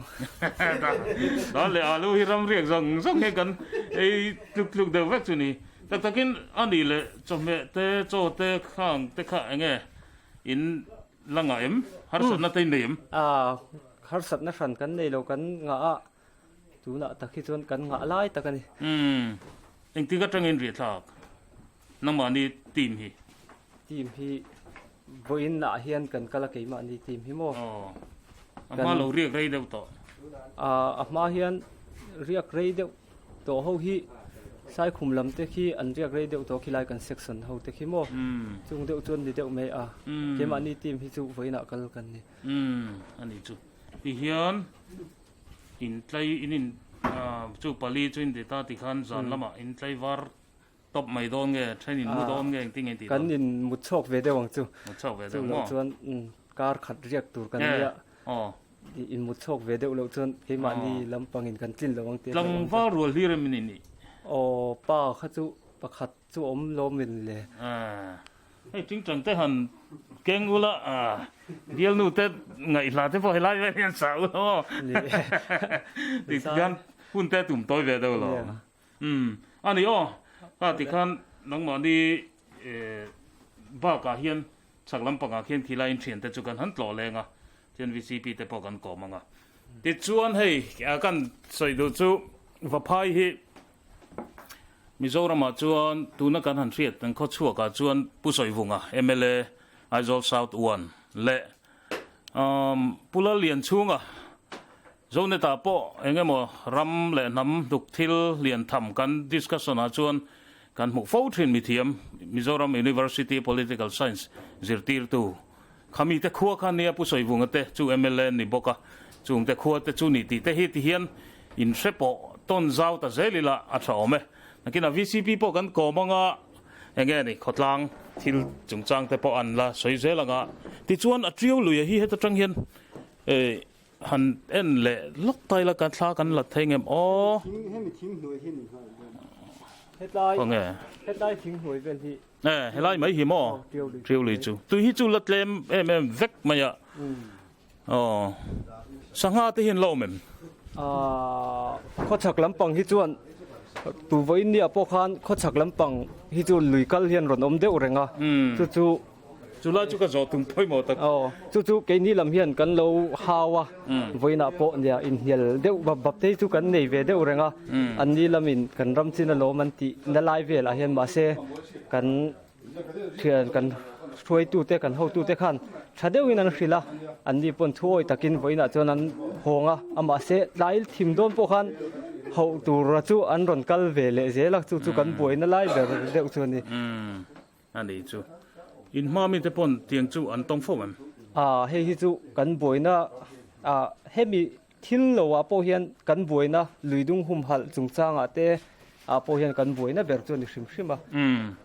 Dal leh alu hi ram riak zawng zawng hian kan ei tluk tluk deuh vek chu ni. Tak takin a nih leh chawhmeh te, chaw te, khang te kha enge in la ngah em? Harsatna te in nei em? Aa, harsatna hran kan nei lo kan ngah a, tunah tak hi chuan kan ngah lai tak a ni. Umm, engtik atangin riahthlak nangmahni team hi? Team hi Vawiin ah hian kan kal a keimahni team hi maw? Aw, a hma lo riak rei deuh tawh. A hma hian riak rei deuh tawh ho hi Saikhum lam te khi an riak rei deuh tawh khilai kan section ho te khi maw? Chung deuh chuan ni deuh mai a, keimahni team hi chu vawiin ah kal kan ni. Umm, a nih chu. Tihian intlai in in chu pali chu in ti ta tikhan zan lamah intlai var Top mai dawn nge, then in mu dawn nge engtin nge tih dawn? Kan in mut chhuak ve deuh ang chu. Mut chhuak ve deuh maw? Chu loh chuan kar khat riak tur kan nia. In mut chhuak ve deuh loh chuan keimahni lampangin kan tlin lo ang tih. Tlangval rual hlir em in nih? Aw pa kha chu pakhat chu awm lawm in le. Hei tingtang te han keng ula bialnu te ngaihhla te pawh helai vel hian sa ula maw? Tikhian hun te tum tawi ve deuh lo. Umm, a ni aw. Kha tikhan nangmahni bakah hian chhak lampangah khian khilai inthiante chu kan han tlawh leng a, chuan VCP te pawh kan kawm ang a. Tichuan hei kan sawi duh chu Vaphai hi Mizoramah chuan tuna kan han hriat kan khawchhuakah chuan Pu Sawivunga, mla, Aizawl South One leh Pu Lallianchhunga, Zonetah pawh eng emaw ram leh hnam hnuk thil lian tham kan discussion-ah chuan kan hmuh fo thin mithiam, Mizoram University Political Science zirtirtu Khami te khua kha nia Pu Sawivunga te chu mla ni bawk a, chung te khua te chu ni tih te hi ti hian in hre pawh tawn zau ta zel ila a tha awm e. Nakinah VCP pawh kan kawm anga enge ni khawtlang thil chungchang te pawh an la sawi zel anga tichuan a tiu luia hi heta tang hian han en leh lawk ta ila kan thla kan la thei ngem aw. Hemi thing hnuai hi ni nghal dawn. Hetlai Khawnge? Hetlai thing hnuai vel hi E, helai mai hi maw? Tiu lui chu. Tui hi chu la tlem em em vek mai a. Aw. Sangha te hian la awm em? Khawchhak lampang hi chuan tu vawiin nia pawh khan khawchhak lampang hi chu lui kal hian rawn awm deuh reng a. Chu chu Chu lai chu ka zawh tum pawimawh tak. Aw, chu chu keini lam hian kan lo hau a, vawiinah pawh nia inhnial deuh bap bap te hi chu kan nei ve deuh reng a, anni lamin kan ram chin alawm an tih na lai velah hian mahse kan thian kan hruaitute kan hotute khan tha deuhin an hrilh a, anni pawn thuawi takin vawiinah chuan an hawng a, amahse tlai thim dawn pawh khan hauh tura chu an rawn kal ve leh zel a, chu chu kan buaina lai ber deuh chu a ni. A ni chu. In hma mite pawn tiang chu an tawng fo em? A, hei hi chu kan buaina, a, hemi thil lo ah pawh hian kan buaina luidung humhalh chungchangah te ah pawh hian kan buaina ber chu a ni hrim hrim a. Umm,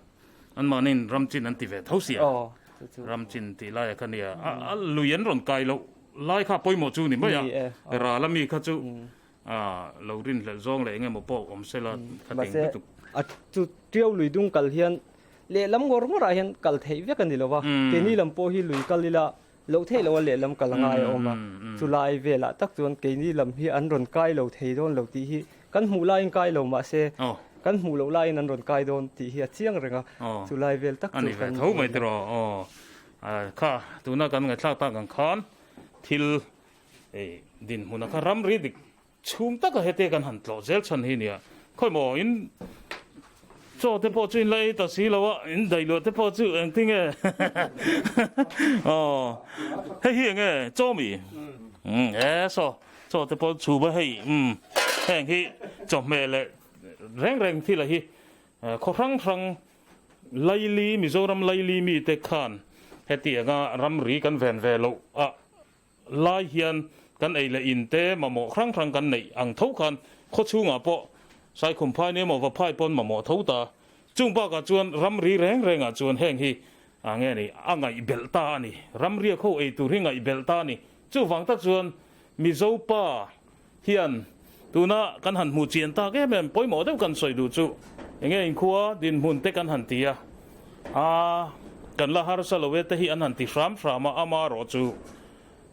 anmahniin ramchin an ti ve tho sia. Aw, chu chu. Ramchin tih laia kha nia, a, a lui an rawn kai loh lai kha pawimawh chu ni mai a. Ni e. Ral ami kha chu A lo rinhlelh zawng leh engemaw pawh awm se la kha teng Mahse, lutuk. a chu ṭiau lui dung kal hian lehlam ngawr ngawrah hian kal theih vek a ni lo va, keini lam pawh hi lui kal ila loh theih loh a lehlam kal a ngai a awm a, chulai velah tak chuan keini lam hi an rawn kai lo thei dawn lo tih hi kan hmuh laiin kai lo mahse kan hmuh loh laiin an rawn kai dawn tih hi a chiang reng a, chulai vel tak A chu ni ve kan tho mai tiraw aw. Kha tuna kan ngaihthlak tak ang khan thil Hei dinhmuna kha ramri dik chhung taka hete kan han tlawh zel chhan hi nia. Khawi maw in chaw te pawh chu in la ei ta si lo a, in daih luah te pawh chu engtin nge aw hei hi enge chaw mi umm e saw chaw te pawh chhum a hei umm heng hi chawhmeh leh reng reng thil a hi khaw hrang hrang Laili Mizoram Laili mite khan hetianga ramri kan ven ve loh a Lai hian kan ei leh in te mamawh hrang hrang kan neih ang tho khan khawchhungah pawh Saikhumphai ni emaw Vaphai pawn mamawh tho ta. Chung bakah chuan ramri reng rengah chuan heng hi a nge ni a ngaihbelh ta a ni. Ramriak ho ei tur hi ngaihbelh ta a ni. Chuvang tak chuan Mizo pa hian tuna kan han hmuh chian tak em em pawimawh deuh kan sawi duh chu enge inkhua dinhmun te kan han ti a, a kan la harsa lo e te hi an han ti hram hram a, amarawh chu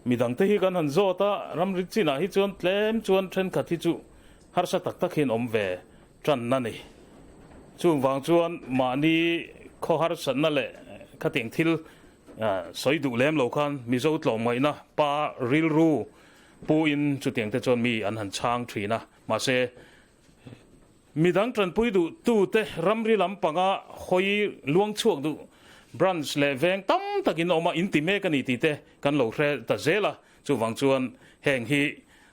midang te hi kan han zawt a, ramri chinah hi chuan tlem chuan thenkhat hi chu harsa tak tak hian awm ve tanna ni. Chung vang chuan mahni khaw harsatna leh khatiang thil sawi duh lem lo khan Mizo tlawmngaihna pa rilru Pu in chutiang te chuan mi an han chhang thin a, mahse midang tanpui duh tu te ramri lampanga hawi luang chhuak duh branch leh veng tam tak in awm a, in ti mek a ni tih te kan lo hre ta zel a, chuvang chuan heng hi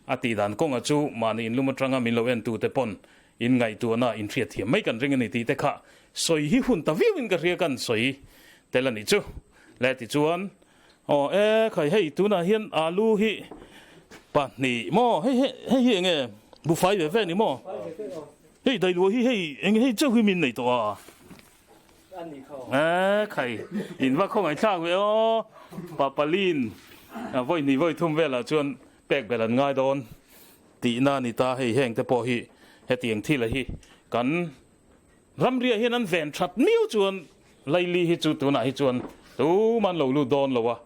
a tih dan kawnga chu mahni inlum atanga min lo en tu te pawn in ngaihtuahna in hriat thiam mai kan ring a ni tih te kha sawi hi hun ta viau in ka hria kan sawi tel a nih chu le tichuan Aw e khai hei tunah hian alu hi pahnih maw hei hei hei hi enge bufai ve ve ni maw hei dailua hi hei enge hei chauh hi min nei tawh a e khai in va khawngaih thlak ve aw papalin vawi hnih vawi thum velah chuan pek belh an ngai dawn tihna a ni ta hei heng te pawh hi hetiang thil a hi kan Ramriah hian an ven that miau chuan Laili hi chu tunah hi chuan tuman lo lut dawn lo a,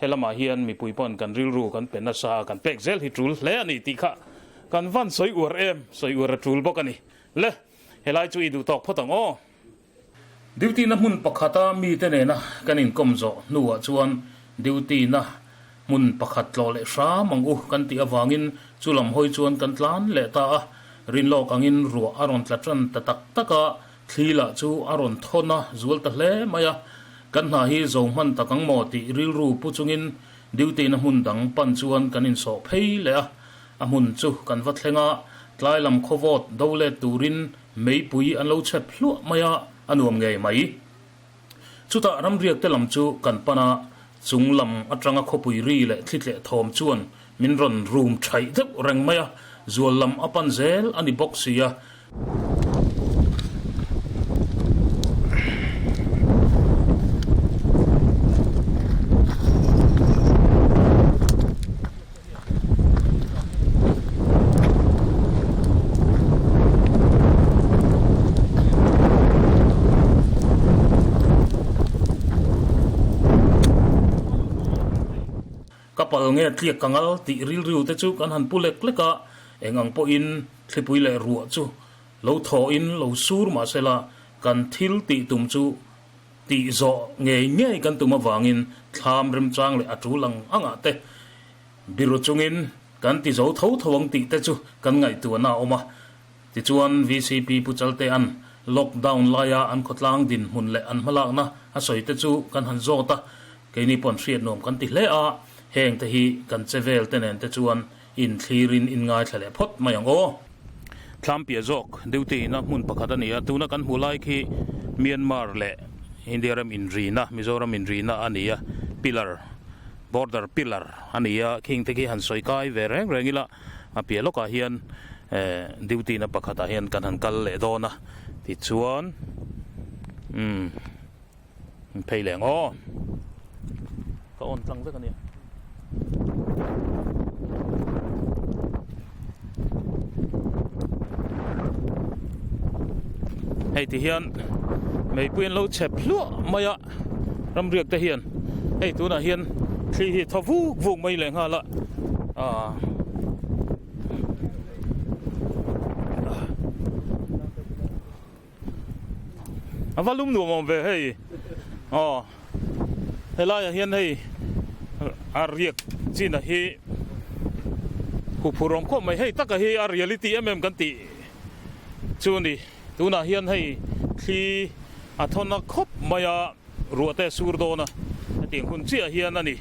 helamah hian mipui pawn kan rilru kan pe nasa a, kan pek zel hi tul hle a ni tih kha kan van sawi uar em, sawi uar a tul bawk a ni. Le, helai chu i duh tawk phawt ang aw. Duty na hmun pakhata mite nena kan inkawm zawh hnuah chuan duty na hmun pakhat tlawh leh hram ang u kan tih avangin chu lam hawi chuan kan tlan leh ta a, rinlawk angin ruah a rawn tla tan ta tak tak a. Thli lah chu a rawn thawn a zual ta hle mai a, kan hna hi zo hman tak ang maw tih rilru pu chungin duty na hmun dang pan chuan kan insawh phei leh a. A hmun chu kan va thleng a, tlai lam khawvawt do let turin meipui an lo chhep hluah mai a, a nuam ngei mai. Chutah ramriak te lam chu kan pan a, chung lam atanga khawpui ri leh thli tleh thawm chuan min rawn rum thaih deuh reng mai a, zual lam a pan zel a ni bawk si a. Ka pal nge tliak ka ngal tih rilru te chu kan han pu lek lek a, eng ang pawhin thlipui leh ruah chu lo thawhin lo sur mahsela kan thil tih tum chu tih zawh ngei ngei kan tum avangin thlam remchang leh a tul ang angah te biru chungin kan ti zo tho tho ang tih te chu kan ngaihtuahna a awm a. Tichuan VCP Pu Chaltea'n lockdown laia an khawtlang dinhmun leh an hmalakna a sawi te chu kan han zawt a, keini pawh an hriat nuam kan ti hle a, heng te hi kan che vel te nen te chuan inthlirin inngaithla leh phawt mai ang aw. Thlam piah zawk duty na hmun pakhat a ni a, tuna kan hmuh lai khi Myanmar leh India ram inrina, Mizoram inrina a ni a, pillar, border pillar a ni a, khing te khi han sawi kai ve reng reng ila, a piah lawkah hian duty na pakhatah hian kan han kal leh dawn a, tichuan umm phei leh ang aw. Ka on tlang vek a nia. Hei ti hian meipui an lo chep hluah mai a ramriak te hian hei tunah hian thli hi thaw vuk vuk mai leh nghal a ah A va lum nuam awm ve hei aw helaiah hian hei a riak chin a hi huphurh awm khawp mai hei taka hi a reality em em kan tih chu a ni tunah hian hei thli a thawn a khawp mai a ruah te a sur dawn a hetiang hun chiah hian a ni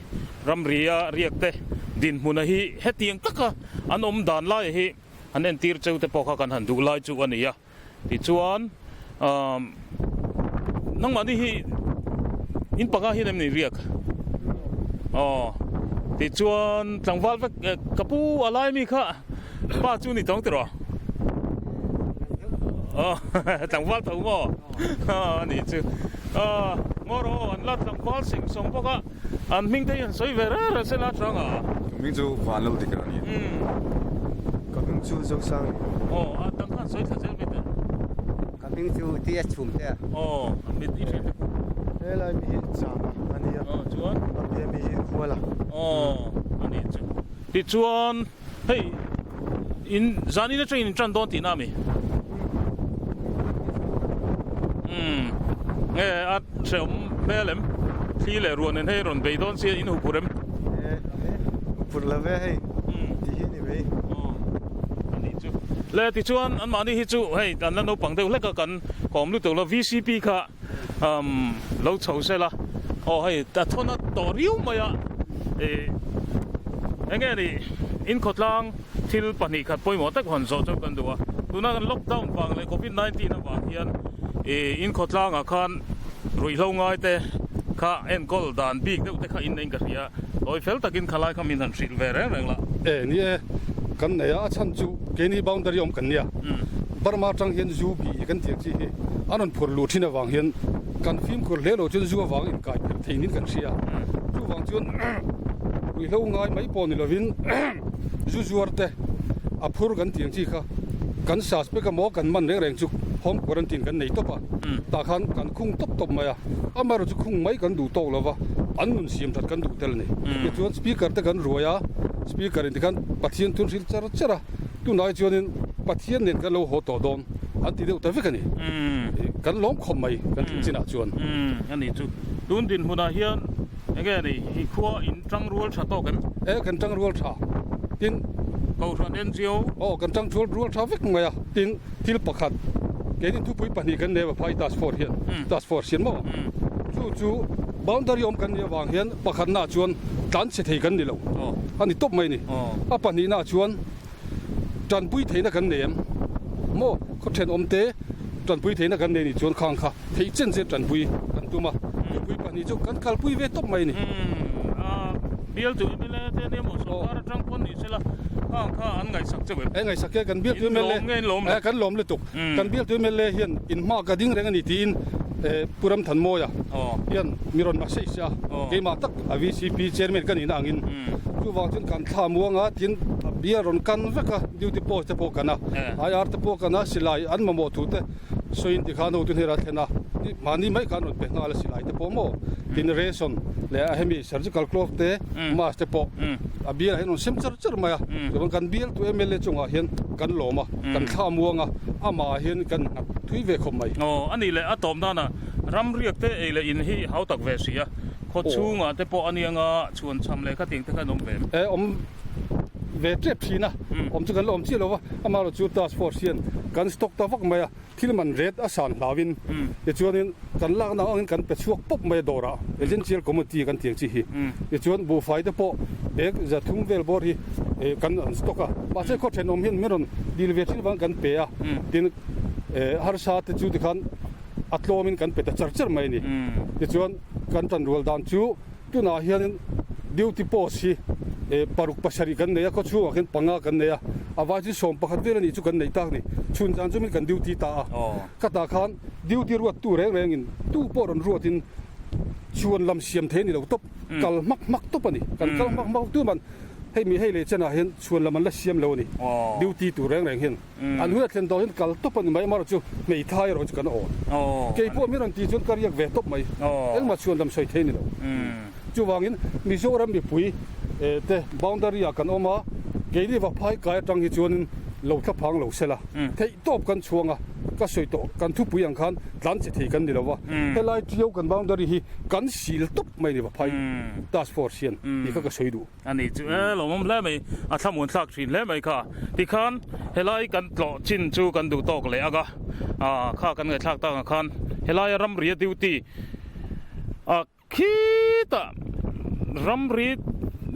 ramria riak te dinhmun a hi hetiang taka an awm dan laia hi an entir cheu te pawh kha kan han duh lai chu a ni a. Tichuan umm nangmahni hi in panga hian em ni riak? Aw tichuan tlangval vek ka pu a lai mi kha pa chu ni tawng tiraw? Aw tlangval tho maw? A nih chu aw ngaw rawh aw an la tlangval seng sawng bawk a an hming te hi an sawi ve reng reng se la tang a. Ka hming chu Vanlo dik a ni. Ka hming chu Zosang a ni. Aw a dang khan sawi thla zel mai teh. Ka hming chu TS Chhum te a. Aw a mit i hriat te pawh. Helai mi hi Chama a ni a. Aw chuan. A bia mi hi Huala. Aw a ni chu. Tichuan hei in zanin atangin in tan dawn tihna a mi? Umm nge a hrehawm hmel em? Thli leh ruah nen hei rawn bei dawn sia in huphurh em? E huphurh lo ve hei ti hi a ni mai. Aw a nih chu. Le tichuan anmahni hi chu hei an la naupang deuh hlek a kan kawm lutuk lo VCP kha umm lo chho sela aw hei a thawn a tawh riau mai a ih eng nge nih in khawtlang thil pahnih khat pawimawh tak hawn zawh chu kan duh a tuna kan lockdown vang leh covid 19 avang hian ih in khawtlang ah khan ruihhlo ngai te kha enkawl dan bik deuh te kha in nei in ka hria tawi fel takin khalai kha min han hrilh ve reng reng la. E ni e kan nei a a chhan chu keini boundary awm kan nia Burma atang hian zu bi kan tih ang chi hi a rawn phur luh thin avang hian kan fimkhur hle lo chuan zu avang inkai pherh thei niin kan hria. Chuvang chuan ruihhlo ngai mai pawh ni lovin zu zuar te a phur kan tih ang chi kha kan suspect emaw kan man reng reng chu home quarantine kan nei tawp a, tah khan kan khung tawp tawp mai a, amaherawhchu khung mai kan duh tawk lova an nun siam that kan duh tel a ni. Tichuan speaker te kan ruai a, speaker in tikhan Pathian thun hrilh char char a. Tunlai chuanin Pathian nen kan lo haw tawh dawn an ti deuh ta vek a ni. Kan lawm khawp mai kan thil chinah chuan. A ni chu. Tun dinhmunah hian enge a ni? I khua in tang rual tha tawk em? E, kan tang rual tha. Tin. Kohhran NGO. Aw, kan tang rual tha vek mai a. Tin, thil pakhat Keini thupui pahnih kan nei a Vaphai Task Force hian, Task Force hian maw? Chu chu boundary awm kan nih avang hian pakhatnaah chuan tlanchhe thei kan ni lo a ni tawp mai a ni. A pahnihnaah chuan tanpui theihna kan nei em maw? Khaw thenawm te tanpui theihna kan nei nih chuan khang kha theih chen chen tanpui kan tum a, thupui pahnih chu kan kalpui ve tawp mai a ni. Bialtu mla te nia maw sorkar atang pawn ni sela khang kha an ngaihsak chauh em? E ngaihsak e, kan bialtu mla e kan lawm lutuk, kan bialtu mla hian in hma ka ding reng a ni tiin Pu Ramthanmawia hian mi rawn message a, keimah tak a VCP chairman ka nihna angin chuvang chuan kan thla muang a tin bial rawn kan vek a, duty post te pawh kan a, IR te pawh kan a, silai an mamawh thu te sawiin tikhan hotu hnen a thlen a, mahni mai khan rawn pe nghal a silai te pawh maw tin ration leh a hemi surgical glove te mask te pawh a bial ah hian rawn sem char char mai a, chuan kan bialtu mla chungah hian kan lawm a, kan thla muang a, amah ah hian kan nghat thui ve khawp mai. Aw a nih leh a tawp nana ramriak te ei leh in hi hau tak ve si a, khaw chhungah te pawh a nia nga chhuan cham leh khatiang te khan awm ve em? E awm ve tep thin a, awm chu kan la awm chiah lo va, amaherawh chu task force hian kan stock ta vak mai a, thil man ret a san hlauin tichuanin kan lakna angin kan pe chhuak pawp mai a dawrah essential commodity kan tih ang chi hi tichuan buhfai te pawh bag za thum vel bawr hi kan an stock a, mahse khaw thenawm hian min rawn dil ve thin vang kan pe a, tin harsa te chu tikhan a tlawmin kan pe ta char char mai a ni, tichuan kan tanrual dan chu. Tunah hianin duty post hi paruk pasarih kan nei a, khaw chhungah khian panga kan nei a, a vai chu 11 vel a nih chu kan neih tak ni. Chhun zan chumin kan duty ta a, khatah khan duty ruattu reng rengin tu pawh rawn ruatin chhuan lam siam thei a ni lo tawp, kal hmak hmak tawp a ni. Kan kal hmak hmak tu man hei mi hei leh chenah hian chhuan lam an la siam lo a ni, duty tur reng reng hian. An hun a thlen tawh hian kal tawp a ni mai, amaherawh chu hmeithai erawh chu kan awn. Kei pawh min rawn tih chuan ka riak ve tawp mai, engmah chhuan lam sawi thei a ni lo. Chuvangin Mizoram mipui te boundary ah kan awm a, keini Vaphai kai atang hi chuanin lo thla phang lo sela, theih tawp kan chhuang a, ka sawi tawh kan thupui ang khan tlan che thei kan ni lo va, helai Tiau kan boundary hi kan sil tawp mai a ni Vaphai task force hian tih kha ka sawi duh. A ni chu e, lawmawm hle mai, a thlamuan thlak thin hle mai kha. Tikhan helai kan tlawh chin chu kan duh tawk leh anga, ah kha kan ngaihthlak tak ang khan helaia ramria duty ah khitah ramri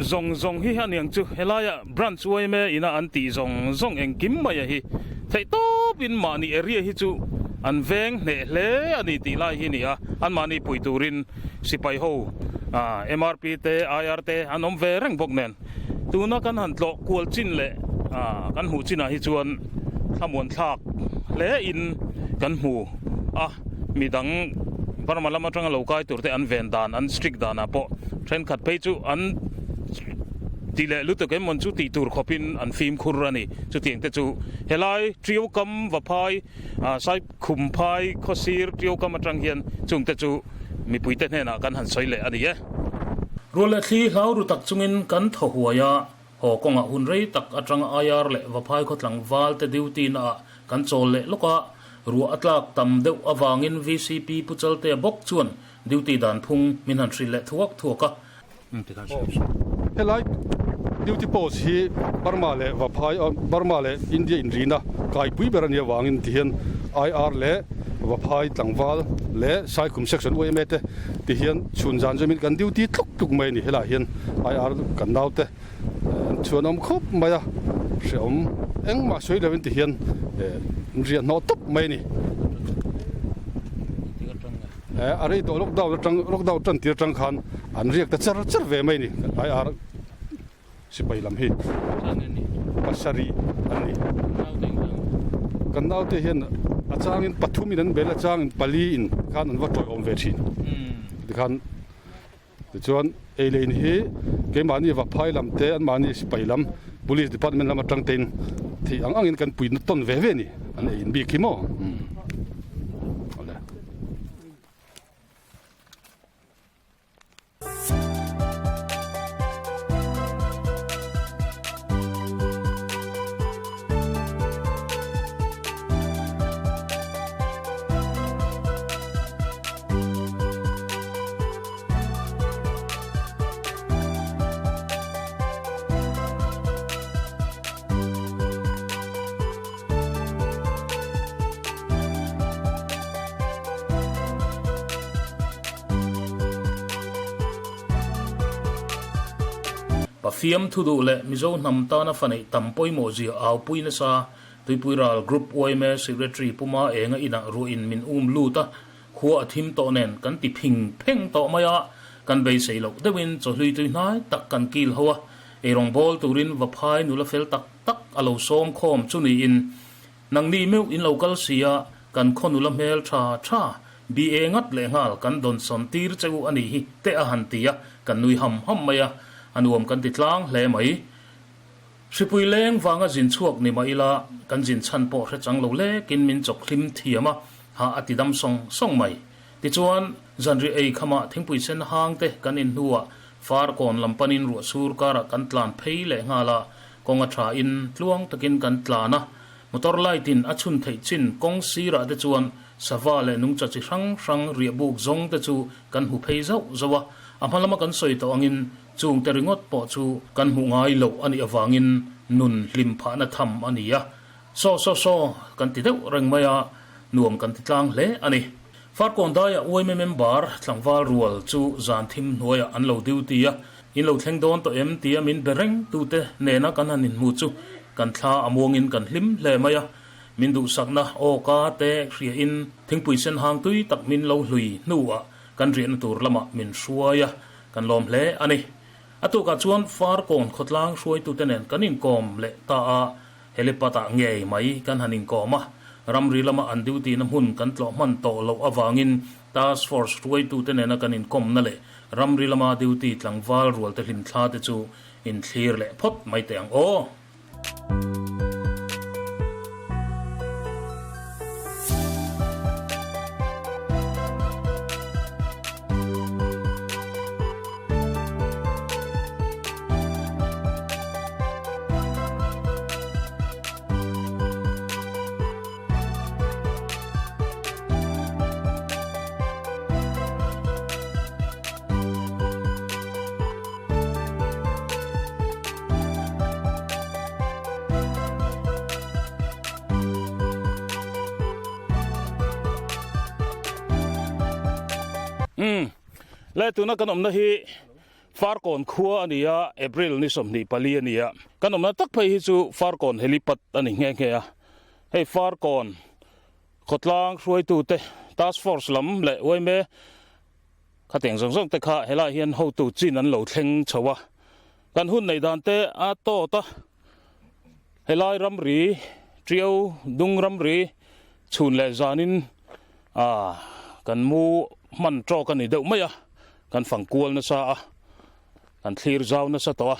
zawng zawng hi a niang chu helaia branch yma ina an tih zawng zawng engkim mai a hi theih tawpin mahni area hi chu an veng hneh hle a ni tih lai hi a ni a, anmahni pui turin Sipai ho MRP te IR te an awm ve reng bawk nen tuna kan han tlawh kual chin leh kan hmuh chinah hi chuan thlamuan thlak hle in kan hmu a, midang Burma lam atanga lo kai tur te an ven dan an strict danah pawh thenkhat phei chu an ti leh lutuk em mawn chu tih tur khawpin an fimkhur a ni. Chutiang te chu helai Ṭiau kam Vaphai Sai Khumphai khawsir Ṭiau kam atang hian chungte chu mipuite hnenah kan han sawi leh a ni e. Rual leh thli hlau ru tak chungin kan thaw huai a, haw kawngah hun rei tak atanga IR leh Vaphai khaw tlangval te duty naah kan chawl leh lawk a, ruah a tlak tam deuh avangin VCP Pu Chaltea bawk chuan duty dan phung min han hrilh leh thuak thuak a. Helai duty post hi Burma leh Vaphai Burma leh India inrina kaipui ber a nih avangin tihian IR leh Vaphai tlangval leh Saikhum section yma te tihian chhun zan zawmin kan duty tluk tluk mai a ni. Helaiah hian IR kan naute chhuan awm khawp mai a, hrehawm engmah sawi lovin tihian riah hnawh tawp mai a ni. A rei tawh lockdown atang lockdown tan tir atang khan an riak ta char char ve mai a ni IR sipai lam hi pasarih an ni kan naute hian a changin pathum in an bel a changin pali in khan an va tawih awm ve thin tikhan Tichuan, ei leh in hi keimahni Vaphai lam te, anmahni sipai lam, Police Department lam atang tein theih ang angin kan puina tawn ve ve a ni, an ei in bik hi maw. Awle. Pafiam thu duh leh Mizo hnam tana fa neih tam pawimawh zia aupui nasa Tuipui ral Group yma Secretary Puma Enga inah ruahin min um lut a, khua a thim tawh nen kan ti phing pheng tawh mai a, kan beisei loh deuhin chawhlui tui hnai tak kan kil ho a, eirawng bawl turin va phai nula fel tak tak a lo sawm khawm chu niin Nangni meuh in lo kal si a, kan khaw nula hmel tha tha, BA ngat leh nghal kan dawn sawn tir che u a nih hi te a han ti a, kan nui ham ham mai a, a nuam kan ti tlang hle mai. Hripui leng vanga zin chhuak ni mah ila, kan zin chhan pawh hre chang lo lekin min chawk hlim thiam a, ha a ti dam sawng sawng mai. Tichuan, zanriah ei khamah thingpui sen hang te kan in hnuah Farkawn lam panin ruah sur karah kan tlan phei leh nghal a, kawng a tha in tluang takin kan tlan a, motor light in a chhun theih chin kawng sirah te chuan sava leh nungcha chi hrang hrang riah buk zawng te chu kan hmu phei zauh zauh a, a hma lama kan sawi tawh angin chung te ringawt pawh chu kan hmuh ngai loh a nih avangin nun hlim phahna tham a ni a, saw saw saw kan ti deuh reng mai a, nuam kan ti tlang hle a ni. Farkawn daiah UMA member tlangval rual chu zan thim hnuaiah an lo duty a, in lo thleng dawn tawh em tia min be reng tute nena kan han inhmu chu kan thla a muangin kan hlim hle mai a, min duhsakna awka te hriain thingpui sen hang tui tak min lo hlui hnuah kan riahna tur lamah min hruai a, kan lawm hle a ni. A tukah chuan Farkawn khawtlang hruaitute nen kan inkawm leh ta a, Helipad-ah ngei mai kan han inkawm a, ramri lama an duty-na hmun kan tlawh hman tawh loh avangin Task Force hruaitute nena kan inkawmna leh ramri lama duty tlangval rualte hlimthla te chu inthlir leh phawt mai teh ang aw. Umm le tuna kan awmna hi Farkawn khua a ni a, April ni 24 a ni a. Kan awmna tak phei hi chu Farkawn helipad a ni nghe nghe a. Hei Farkawn khawtlang hruaitute task force lam leh uaime khatiang zawng zawng te kha helaiah hian hotu chin an lo thleng chho a. Kan hun neih dan te a tawt a, helai ramri Tiau dung ramri chhun leh zanin Ah, kan mu hman tawk a ni deuh mai a, kan fang kual nasa a, kan thlir zau nasa tawh a.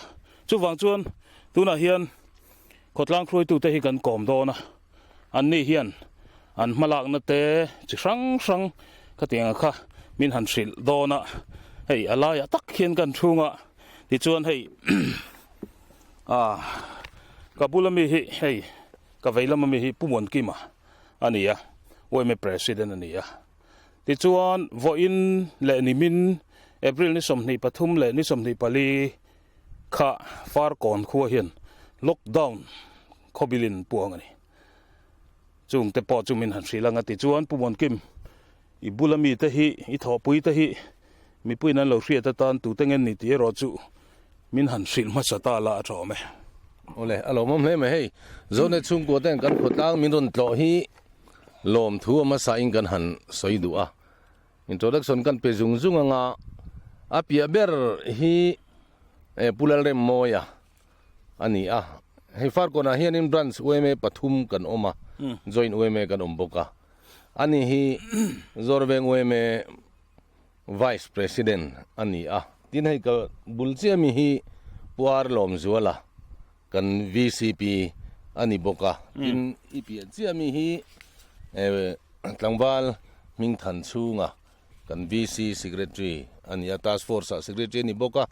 Chuvang chuan tunah hian khawtlang hruaitute hi kan kawm dawn a, anni hian an hmalakna te chi hrang hrang khatiang kha min han hrilh dawn a, hei a laiah tak hian kan chhung a, tichuan hei ah ka bula mi hi hei ka vei lama mi hi Pu Muankima a ni a, yma President a ni a. Tichuan, vawiin leh nimin April ni 23 leh ni 24 kha Farkawn khua hian lockdown khawbilin puang a ni. Chungte pawh chu min han hrilh ang a tichuan Pu Muankim, i bula mite hi, i thawhpuite hi mipuiin an lo hriat atan tute nge ni tih erawh chu Min han hrilh hmasa ta la a tawm e. Awle, a lawmawm hle mai hei. Zonet chhungkua ten kan khawtlang min rawn tlawh hi lawmthu a hmasa in kan han sawi duh a. Introduction kan pe zung zung anga a piah ber hi Pu Lalremmawia a ni a. Hei Farkawnah hianin branch yma pathum kan awm a, joint yma kan awm bawk a. Ani hi Zawrveng yma Vice President a ni a. Tin hei ka bul chiah mi hi Pu Ar Lawmzuala kan VCP a ni bawk a. Tin i piah chiah mi hi tlangval Hmingthan chhunga kan VC Secretary a ni a, Task Force ah Secretary a ni bawk a.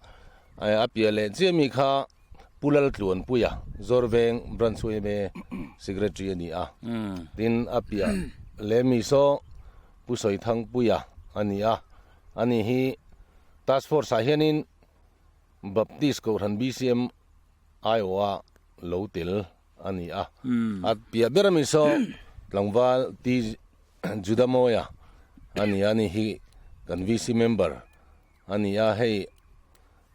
A piah leh chiah mi kha Pu Laltluanpuia Zawrveng Branch yma Secretary a ni a. Tin a piah leh mi saw Pu Sawithangpuia a ni a, ani hi Task Force ah hianin Baptist Kohhran BCM aiawha lo tel a ni a. A piah ber ami saw tlangval T Judamawia a ni a, ani hi kan VC member a ni a, hei.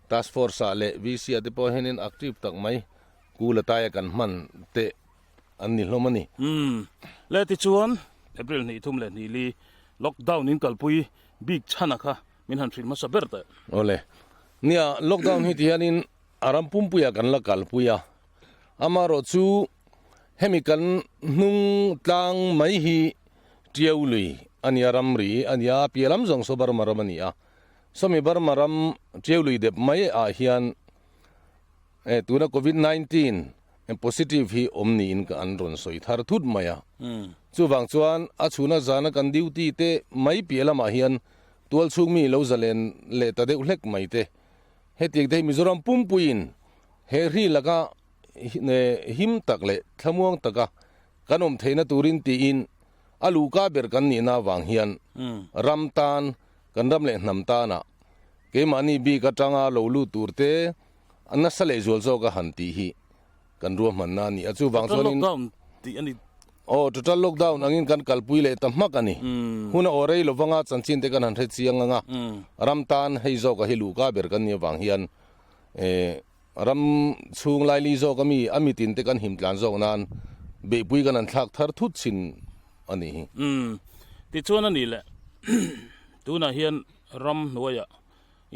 Task Force ah leh VC ah te pawh hianin active tak mai kul ataia kan hman te an ni hlawm a ni. Umm. Le tichuan April hnih thum leh hnih li lockdown in kalpui bik chhana kha min han hrilh hmasa ber teh. Awle. Nia, lockdown hi tihianin a ram pumpuiah kan la kalpui a. Amaherawh chu hemi kan hnung tlang mai hi Tiau lui a nia, ramri a nia, piah lam zawng saw Burma ram a ni a. Sawmi Burma ram Tiau lui dep mai ah hian eh tuna Covid 19 positive hi awm niin ka an rawn sawi thar thut mai a. Chuvang chuan a chhuna zana kan duty te mai piah lamah hian tual chhung mi lo zalen leh ta deuh hlek mai te. Hetiang te hi Mizoram pumpuiin He hri laka him tak leh thlamuang taka kan awm theihna turin tiin a luhka ber kan nihna avang hian ram tan, kan ram leh hnam tana keimahni bik atanga lo lut turte a nasa leh zual zawk a han tih hi kan ruahmanna a ni a. Chuvang chuanin. Aw, total lockdown angin kan kalpui leh ta hmak a ni. Hun a aw rei lovanga chanchin te kan han hre chiang anga ram tan hei zawka hi luhka ber kan nih avang hian Eh, ram chhung laili zawk ami, a mitin te kan him tlan zawk nan beihpui kan han thlak thar thut thin a nih hi. Umm, tichuan a nih le, tunah hian ram hnuaiah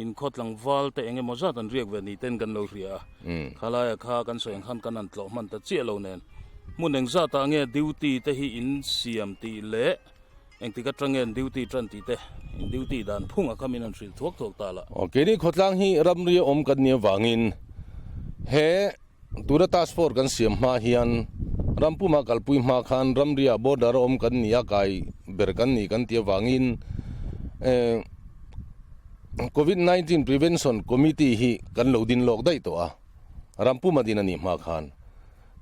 inkhaw tlangval te eng emaw zat an riak ve ni ten kan lo hria a, khalaia kha kan sawi ang khan kan han tlawh hman ta chiah lo nen, hmun eng zatah nge duty te hi in siam tih leh, Engtik atang nge an duty tan tih te, in duty dan phung a kha min han hrilh thuak thuak ta la. Aw, keini khawtlang hi ramri a awm kan nih avangin he tuna task force kan siam hma hian ram puma kalpui hma khan ramri ah border a awm kan ni a, kai ber kan ni kan tih avangin eh Covid 19 Prevention Committee hi kan lo din lawk daih tawh a, ram puma din a nih hma khan.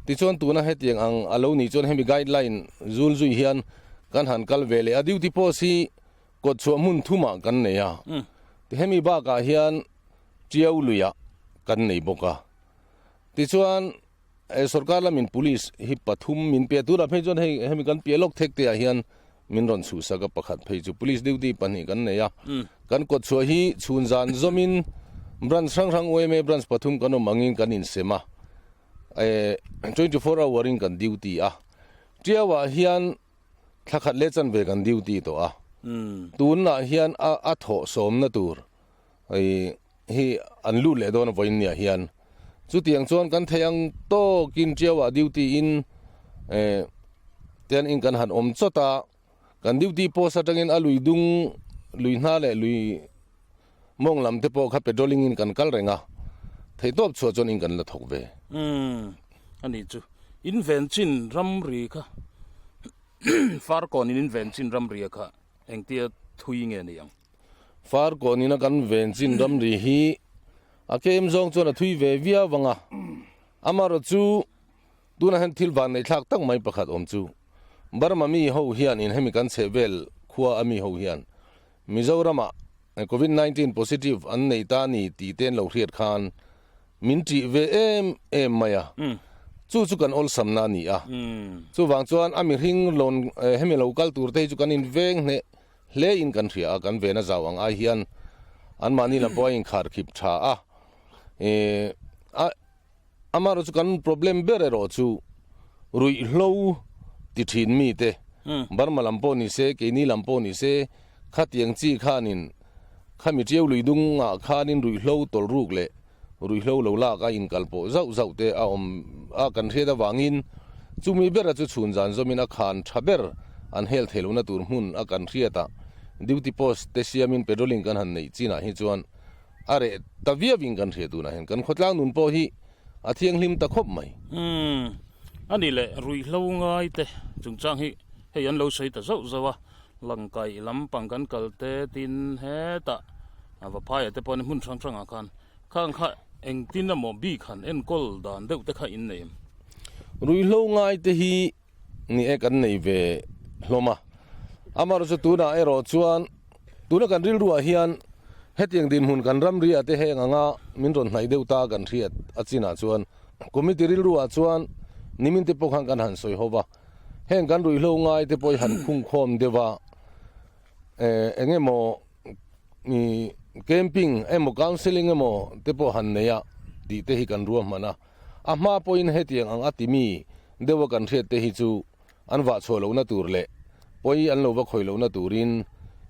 Tichuan tuna hetiang ang a lo nih chuan hemi guideline zul zui hian kan han kal ve leh a, duty post hi kawt chhuah hmun thumah kan nei a, hemi bakah hian Tiau luiah kan nei bawk a. Tichuan sorkar lamin police hi pathum min pe a, tunah phei chuan hei hemi kan piah lawk thek te ah hian min rawn chhuhsak a, pakhat phei chu police duty pahnih kan nei a, kan kawt chhuah hi chhun zan zawmin branch hrang hrang yma branch pathum kan awm angin kan insem a. 24 hour in kan duty a, Tiau ah hian thla khat leh chanve kan duty tawh a, tunah hian a thawh sawmna tur hi an lut leh dawn a vawiin niah hian, chutiang chuan kan thei ang tawkin Tiau ah duty in tian in kan han awm chawt a, kan duty post atangin a lui dung lui hna leh lui mawng lam te pawh kha patrolling in kan kal reng a, theihtawp chhuah chuan in kan la thawk ve. Umm a nih chu. In ven chin ramri kha Farkawn in in ven chin ramri a kha engtia thui nge ni ang? Farkawn in a kan ven chin ramri hi a kem zawng chuan a thui ve viau ang a, amaherawh chu Tunah hian thil van neithlak tak mai pakhat awm chu Burma mi ho hian in hemi kan chheh vel khua a mi ho hian Mizoramah Covid 19 positive an nei ta ni tih te an lo hriat khan min ṭih ve em em mai a, chu chu kan awlsam na a ni a. Chuvang chuan a mihring lawn hemi lo kal tur te hi chu kan in veng hneh hle in kan hria a, kan ven a zau ang ai hian anmahni lam pawh a inkharkhip tha a, a. Amaherawh chu kan problem ber erawh chu ruihhlo ti thin mite, Burma lam pawh ni se, keini lam pawh ni se, khatiang chi khanin khami Tiau lui dungah khanin ruihhlo tawlhruk leh ruihhlo lo lak a inkalpawh zauh zauh te a awm a kan hriat avangin chumi bera chu chhun zan zawmin a khan tha ber an hel thei lohna tur hmun a kan hriat a, duty post te siamin patrolling kan han neih chinah hi chuan A reh ta viauin kan hria tunah hian kan khawtlang nun pawh hi a thianghlim ta khawp mai. Umm, a ni leh ruihhlo ngai te chungchang hi hei an lo sawi ta zauh zauh a, langkaih lampang kan kal te tin hetah a Vaphai te pawh an hmun hrang hrangah khan khang kha engtin emaw bik han enkawl dan deuh te kha in nei em? Ruihhlo ngai te hi ni e kan nei ve hlawm a, amaherawhchu tunah erawh chuan tuna kan rilruah hian hetiang dinhmun kan ramriah te heng anga min rawn hnaih deuh ta kan hriat a chinah chuan committee rilruah chuan nimin te pawh khan kan han sawi ho va, heng kan ruihhlo ngai te pawh hi han khungkhawm deuh a, eng emaw. camping emaw counselling emaw te pawh han nei a tih te hi kan ruahman a, a hma pawhin hetiang ang a timi deuha kan hriat te hi chu an vah chhuah lohna tur leh pawi an lo va khawih lohna turin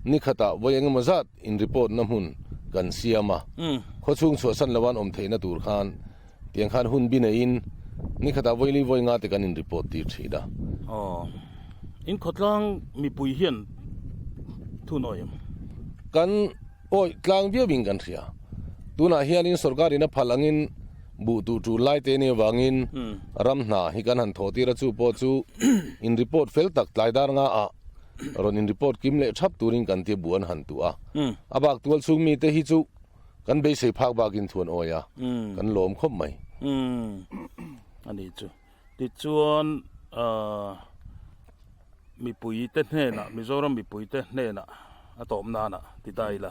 ni khatah vawi engemaw zat in report na hmun kan siam a, khawchhung chhuahsan loa an awm theihna tur khan tiang khan hun bi neiin ni khatah vawi li vawi nga te kan in report tir thin a. Aw, in khawtlang mipui hian thunawi em? Kan awih tlang viauin kan hria. Tunah hianin sorkarin a phal angin buh tuh tul lai te nia vangin ram hna hi kan han thawh tir a, chu pawh chu in report fel tak tlai dar nga ah rawn in report kim leh thap turin kan tia buh an han tuh a. A bak tual chhung mi te hi chu kan beisei phak bakin thuan awi a, kan lawm khawp mai. A ni chu. Tichuan mipui te hnenah Mizoram mipui te hnenah a tawp nana ti ta ila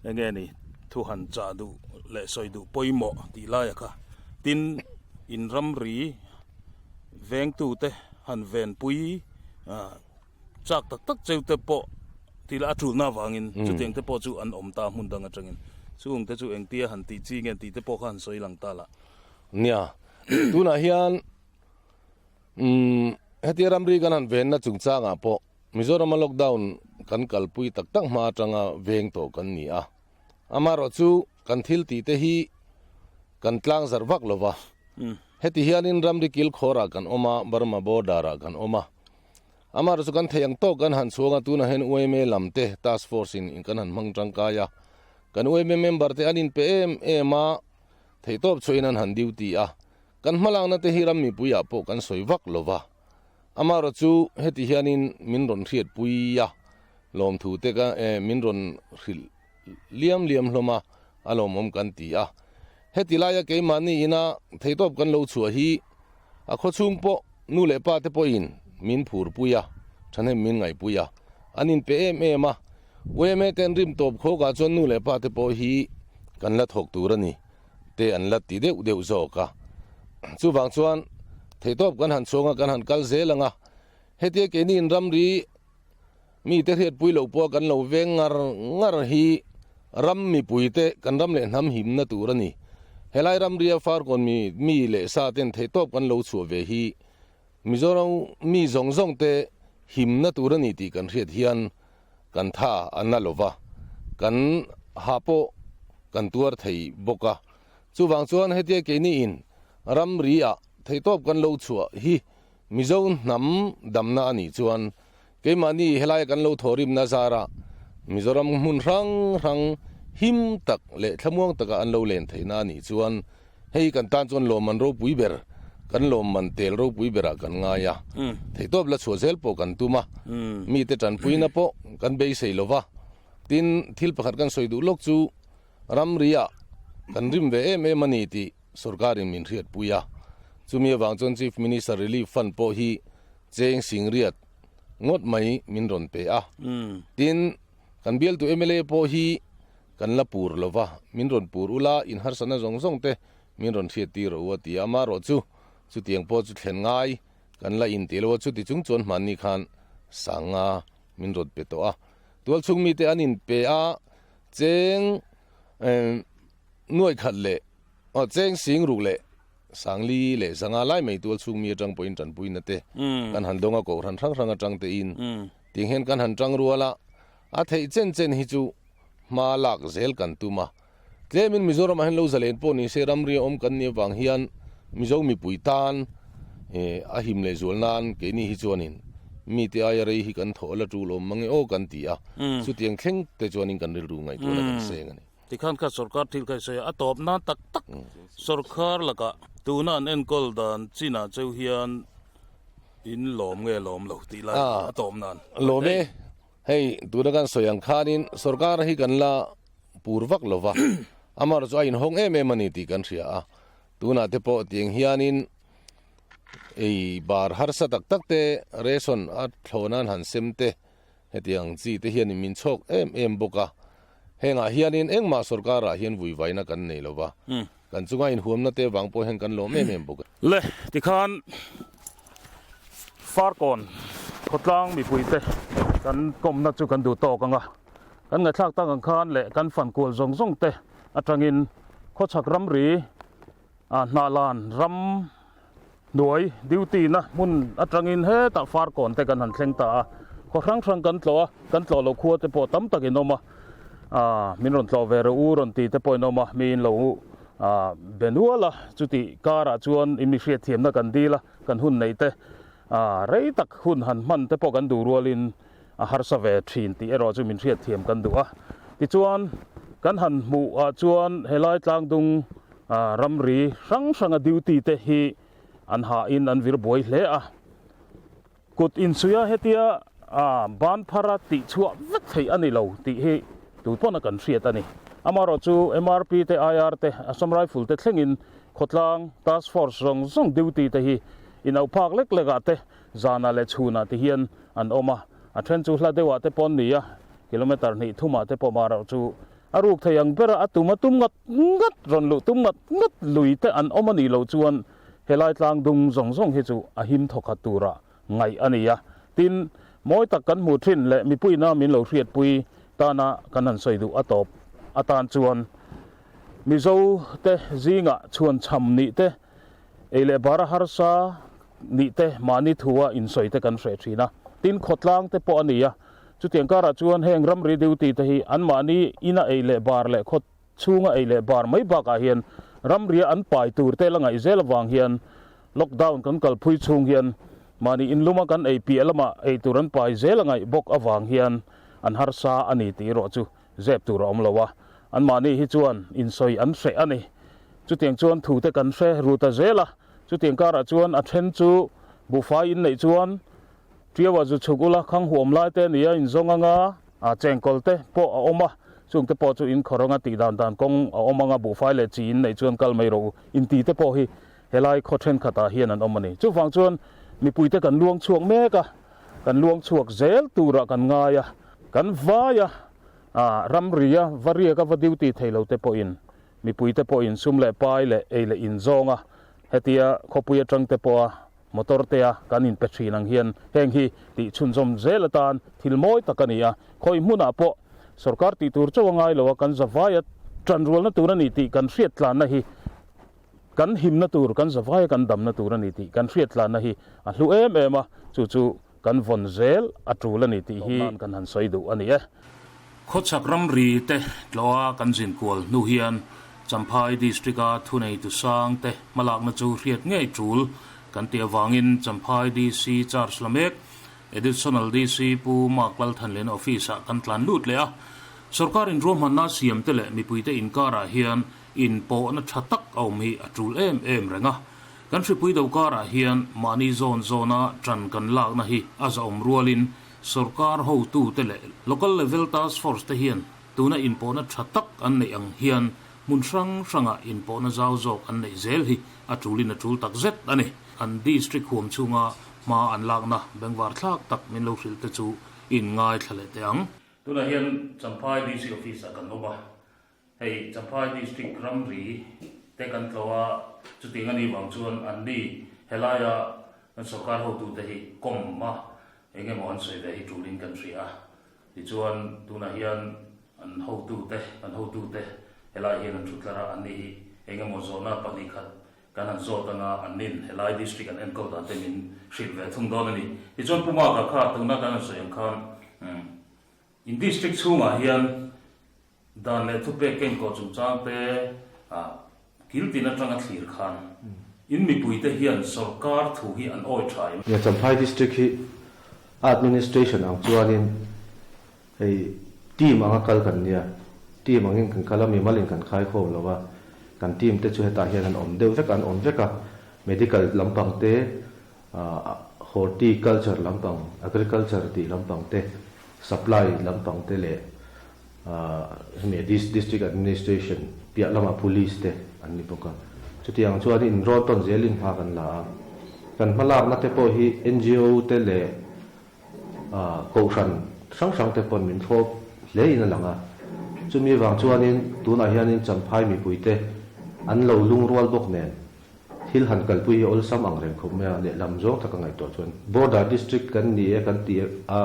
enge ni thu han chah duh leh sawi duh pawimawh tih laia kha tin in ramri vengtu te han venpui ah chak tak tak cheu te pawh ti ila a tulna avangin chutiang te pawh chu an awm ta hmun dang atangin chung te chu engtia han tih chi nge tih te pawh kha han sawi lang ta lah. Nia tunah hian Umm, hetia ramri kan han venna chungchangah pawh Mizorama lockdown kan kalpui tak tak hma atanga veng tawh kan ni a. Amaherawh chu kan thil tih te hi kan tlang zarh vak lo va. Heti hianin ramri kilkhawrah kan awm a, Burma border-ah kan awm a. Amaherawh chu kan theih ang tawk kan han chhuang a, tunah hian yma lam te task force in kan han hmang tangkai a. Kan yma member te an inpe em em a, theihtawp chhuahin an han duty a. Kan hmalakna te hi ram mipuiah pawh kan sawi vak lo va, amaherawh chu heti hianin min rawn hriatpui a, lawmthu te ka eh min rawn hrilh liam liam hlawm a, a lawmawm kan ti a. Heti laia keimahni ina theitawp kan lo chhuah hi a khawchhung pawh nu leh pa te pawhin min phurpui a, thahnem min ngaihpui a, an inpe em em a. Yma ten rim tawp khawkah chuan nu leh pa te pawh hi kan la thawk tur a ni. te an la ti deuh deuh zawk a. Chuvang chuan theihtawp kan han chhuang a, kan han kal zel ang a. Hetia keini in ramri mite hriatpui loh pawha kan lo veng ngar ngar hi ram mipuite kan ram leh hnam himna tur a ni. Helai ramria Farkawn mi mi leh sa ten theihtawp kan lo chhuah ve hi Mizoram mi zawng zawng te himna tur a ni tih kan hriat hian kan tha a na lo va, kan ha pawh kan tuar thei bawk a. Chuvang chuan hetia keini in ramri ah theihtawp kan lo chhuah hi Mizo hnam damna a nih chuan keimahni helaia kan lo thawhrimna zarah Mizoram hmun hrang hrang him tak leh thlamuang taka an lo len theihna a nih chuan Hei kan tan chuan lawmman ropui ber, kan lawmman tel ropui berah kan ngai a. Theihtawp la chhuah zel pawh kan tum a, mite tanpuina pawh kan beisei lo va. Tin, thil pakhat kan sawi duh lawk chu ramriah kan rim ve em em a ni tih sorkarin min hriatpui a. Chumi avang chuan Chief Minister Relief Fund pawh hi cheng singriat ngawt mai min rawn pe a. Tin, kan bialtu mla pawh hi Kan la pur lo va, min rawn pur ula, in harsatna zawng zawng te min rawn hriat tir rawh u a ti a, amaherawh chu chutiang pawh chu thlen ngai kan la inti lo a, chuti chung chuan hmanni khan sanga min rawn pe tawh a, tualchhung mite an inpe a, cheng nuaih khat leh aw cheng sing ruk leh sangli leh zanga lai mai tualchhung mi atang pawhin tanpuina te kan han dawng a, kohhran hrang hrang atang tein tiang hian kan han tang rual a, a theih chen chen hi chu hma lak zel kan tum a, tlemin Mizoram ah hian lo zalen pawh ni se ramri a awm kan nih avang hian Mizo mipui tan a him leh zual nan keini hi chuanin mite aia rei hi kan thawh la tul awm mang e aw kan ti a, chutiang thleng te chuanin kan rilru ngaihtuahna kan seng a ni. Tikhan kha sorkar thil kha i sawi a, a tawp nan tak tak sorkar lakah tuna an enkawl dan chinah cheu hian in lawm nge lawm lo tih lai a tawp nan. Lawm e. Hei, tuna kan sawi ang khanin sorkar hi kan la pur vak lo va, amaherawh chu a inhawng em em a ni tih kan hria a, tunah te pawh tiang hianin ei bar harsa tak tak te ration a thlawhnan han sem te hetiang chi te hianin min chhawk em em bawk a, hengah hianin engmah sorkarah hian vuivaina kan nei lo va, kan chunga inhuamna te vang pawh hian kan lawm em em bawk a. Le, tikhan Farkawn khawtlang mipuite kan kawmna chu kan duh tawk ang a. Kan ngaihthlak tak ang khan leh kan fan kual zawng zawng te atangin khawchhak ramri ah Hnahlan ram hnuai duty na hmun atangin hetah Farkawn te kan han thleng ta a, khaw hrang hrang kan tlawh a, kan tlawh loh khua te pawh tam tak in awm a, ah min rawn tlawh ve rawh u rawn ti te pawh in awm a, mi in lo ah be nual a, chutih karah chuan in mi hriatthiamna kan dil a, kan hun neih te ah rei tak hun han hman te pawh kan duh rualin a harsa ve thin tih erawh chu min hriatthiam kan duh a. Tichuan, kan han hmuh ah chuan helai tlangdung ramri hrang hranga duty te hi an hahin an vir buai hle a. Kut insuia hetia ban phara tih chhuah vek theih a ni lo tih hi tu pawn a kan hriat a ni. Amaherawh chu MRP te, IR te, Assam Rifle te thlengin khawtlang task force zawng zawng duty te hi inauh phak lek lek ah te Zanah leh chhunah ti hian an awm a, a then chu hla deuhah te pawh an ni a, kilometre hnih thumah te pawh mah rauh chu a ruk thei ang ber a, a tum a tum ngat ngat, rawn luh tum ngat ngat lui te an awm a nih loh chuan helai tlang dung zawng zawng hi chu a him thawkhat tura ngaih a ni a. Tin, mawi tak kan hmuh thin leh mipuina min lo hriatpui tana kan han sawi duh a tawp atan chuan Mizo te zingah chhuan chham nih te, Ei leh bara harsa nih te mahni thua insawi te kan hreh thin a, tin khawtlang te pawh a ni a, chutiang karah chuan heng ramri duty te hi anmahni ina ei leh bar leh khaw chhunga ei leh bar mai bakah hian ramria an pai tur te la ngaih zel avang hian lockdown kan kalphui chhung hian mahni inluma kan ei piah lamah ei tur an pai zel a ngaih bawk avang hian an harsa a ni tih erawh chu Zep tur a awm lo a, anmahni hi chuan insawi an hreh a ni. Chutiang chuan thute kan hre ru ta zel a, chutiang karah chuan a then chu buhfai in neih chuan Tiaua zu chhuk ula khang huam lai te a ni a, inzawng anga a chengkawl te pawh a awm a, chungte pawh chu in khawr anga tih dan dan kawng a awm anga buhfai leh chi in neih chuan kal mai rawh u inti te pawh hi helai khaw thenkhatah hian an awm a ni. Chuvang chuan mipuite kan luang chhuak mek a, kan luang chhuak zel turah kan ngai a, kan vai a, ah ramria va riak a va duty thei lo te pawhin mipui te pawhin sum leh pai leh ei leh in zawng a, hetia khawpui atang te pawha motor te a kan inpe thin ang hian heng hi tih chhunzawm zel atan thil mawi tak a ni a, khawi hmunah pawh sorkar tih tur chauh a ngai lo a, kan zavaia tanrualna tur a ni tih kan hriat tlanna hi Kan himna tur, kan zavaia kan damna tur a ni tih kan hriattlana hi a hlu em em a, chu chu kan vawn zel a tul a ni tih hi kan han sawi duh a ni e. Khawchhak ramri te tlawha kan zin kual hnu hian Champhai District-a thuneitu sang te hmalakna chu hriat ngei tul kan tih avangin Champhai DC charge la mek Additional DC Pu Mark Lalthanliana office-ah kan tlan lut leh a. Sorkar inruahmanna siam te leh mipuite inkarah hian Inpawhna tha tak a awm hi a tul em em reng a. Kan hripui do karah hian mahni zawn zawna tan kan lakna hi a zahawm rualin sorkar hotute leh local level task force te hian tuna inpawhna tha tak an neih ang hian hmun hrang hrangah inpawhna zau zawk an neih zel hi a tulin a tul tak zet a ni. An district huam chhunga hma an lakna bengvar thlak tak min lo hrilh te chu in ngaithla leh teh ang. Tunah hian Champhai DC office ah kan awm a. Hei Champhai District ramri te kan tlawh a, chutiang a nih vang chuan an ni helaia kan sorkar hotute hi kawm a, eng emaw an sawi ve hi tulin kan hria a. Tichuan tunah hian an hotute, kan hotute helai hian an thu tlar a, an ni hi eng emaw zawhna pahnih khat kan han zawt anga an nin helai district an enkawl dan te min hrilh ve thung dawn a ni. Tichuan Pu Maka kha tuna kan han sawi ang khan in district chhungah hian Dan leh thupek kenkawh chungchang te ah kil tin atanga thlir khan in mipuite hian sorkar thu hi an awi tha em? Nia Champhai District hi a administration ang chuanin hei team anga kal kan nia, team angin kan kal a, mimalin kan khaikhawm lo a, kan team te chu hetah hian an awm deuh vek a, an awm vek a, medical lampang te, horticulture lampang, agriculture tih lampang te, supply lampang te leh Hemi District Administration piah lamah Police te an ni bawk a. Chutiang chuan inrawn tawn zelin hma kan la a. Kan hmalakna te pawh hi ngo te leh kohhran hrang hrang te pawn min thlawp hle in a lang a. Chumi vang chuanin tunah hianin Champhai mipuite an lo lungrual bawk nen thil han kalpui hi awlsam ang reng khawp mai a, lehlam zawng taka ngaihtuah chuan Border District kan ni e kan ti a,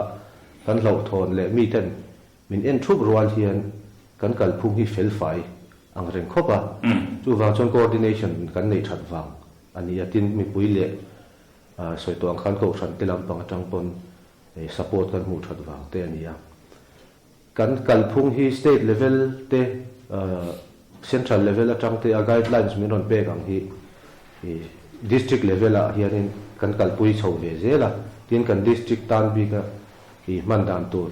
kan hlauhthawn leh miten. Min en thup rual hian kan kalphung hi fel fai ang reng khawp a, chuvang chuan coordination kan neih that vang a ni a, tin mipui leh sawi tawh ang khan kohhran te lampang atang pawn support kan hmuh that vang te a ni a. Kan kalphung hi state level te central level atang te a guidelines min rawn pek ang hi district level ah hianin kan kalpui chho ve zel a, tin kan district tan bika i hman dan tur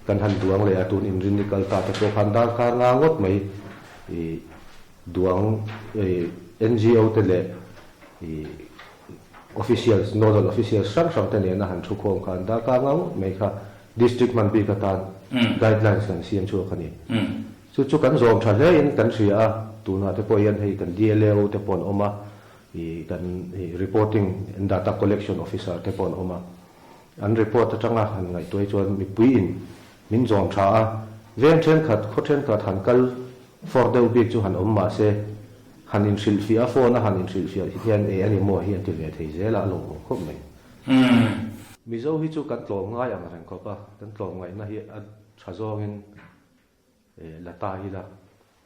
kan han duang leh a, tun inrinni kal ta te pawh khan darkar nga ngawt mai i duang i NGO te leh i officials, nodal officials hrang hrang te nena han thu khawm khan darkar nga ngawt mai kha district hman bik atan guidelines kan siam chhuak a ni. Chu chu kan zawm tha hle in kan hria a, tunah te pawh hian hei kan DLAO te pawh an awm a, i kan i reporting and data collection officer te pawh an awm a. An report atanga han ngaihtuai chuan mipuiin min zawm tha a, veng thenkhat, khaw thenkhat han kal fawr deuh bik chu han awm mah se, han inhrilhfiah a, phone a han inhrilhfiah hi hian e ani maw hi an ti ve thei zel a, a lawmawm khawp mai. Mizo hi chu kan tlawm ngai ang reng khawp a, kan tlawmngaihna hi a tha zawngin la ta ila,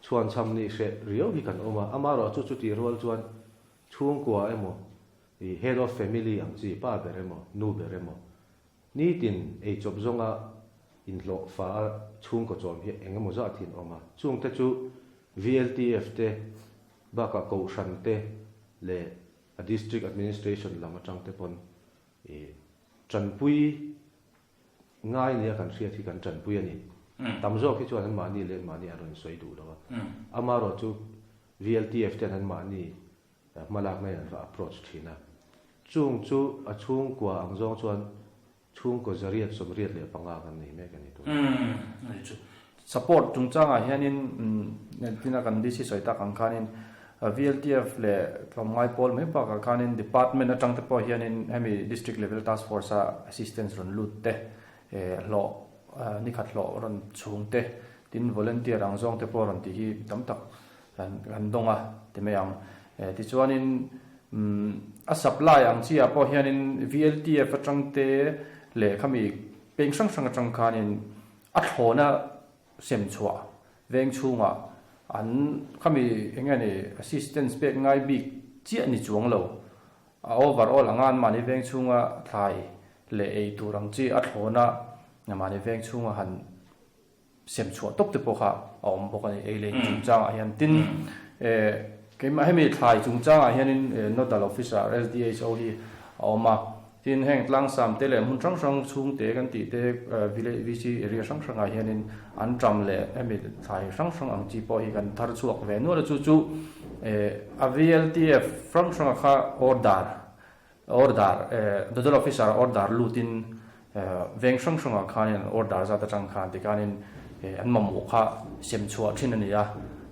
chhuanchham nih hreh riau hi kan awm a, amaherawh chu chutih rual chuan chhungkua emaw I head of family ang chi pa ber emaw nu ber emaw nitin ei chawp zawnga inhlawh fa a chhungkaw chawm hi eng emaw zat hi an awm a. Chungte chu VLTF te bakah Kohhran te leh a District Administration lam atang te pawn i tanpui ngai nia kan hriat hi kan tanpui a ni. Tam zawk hi chuan an mahni leh mahni an rawn sawi duh lo a. Amaherawhchu VLTF ten an mahni Hmalakna in an va approach thin a. Chung chu a chhungkua ang zawng chuan chhungkaw zariat 85 kan nei mek a ni tun. Support chungchangah hianin tina kan DC sawi tak ang khanin VLTF leh tlawmngai pawl mai bakah khanin department atang te pawh hianin hemi district level task force a assistance rawn lut te hlawh nikhat hlawh rawn chhung te tin volunteer ang zawng te pawh rawn tih hi tam tak Kan dawng a ti mai ang. Tichuanin a supply ang chi ah pawh hianin VLTF atang te leh khami peng hrang hrang atang khanin a thlawna sem chhuah veng chhungah an khami eng nge ni assistance pek ngai bik chiah ni chuang lo. A overall anga an mahni veng chhunga thlai leh ei tur ang chi a thlawna mahni veng chhunga han sem chhuah tawp te pawh kha a awm bawk a ni ei leh in chungchangah hian. Tin, keimah hemi thlai chungchangah hianin Nodal Officer SDHO hi a awm a, tin heng tlangsam te leh hmun hrang hrang chhungte kan tih te village VC area hrang hrangah hianin an ṭam leh hemi thlai hrang hrang ang chi pawh hi kan thar chhuak ve nual a, chu chu a VLTF hrang hranga kha order Order, Nodal Officer order lutin veng hrang hrangah khanin an order zat atang khan tikhanin an mamawh kha sem chhuah thin a ni a.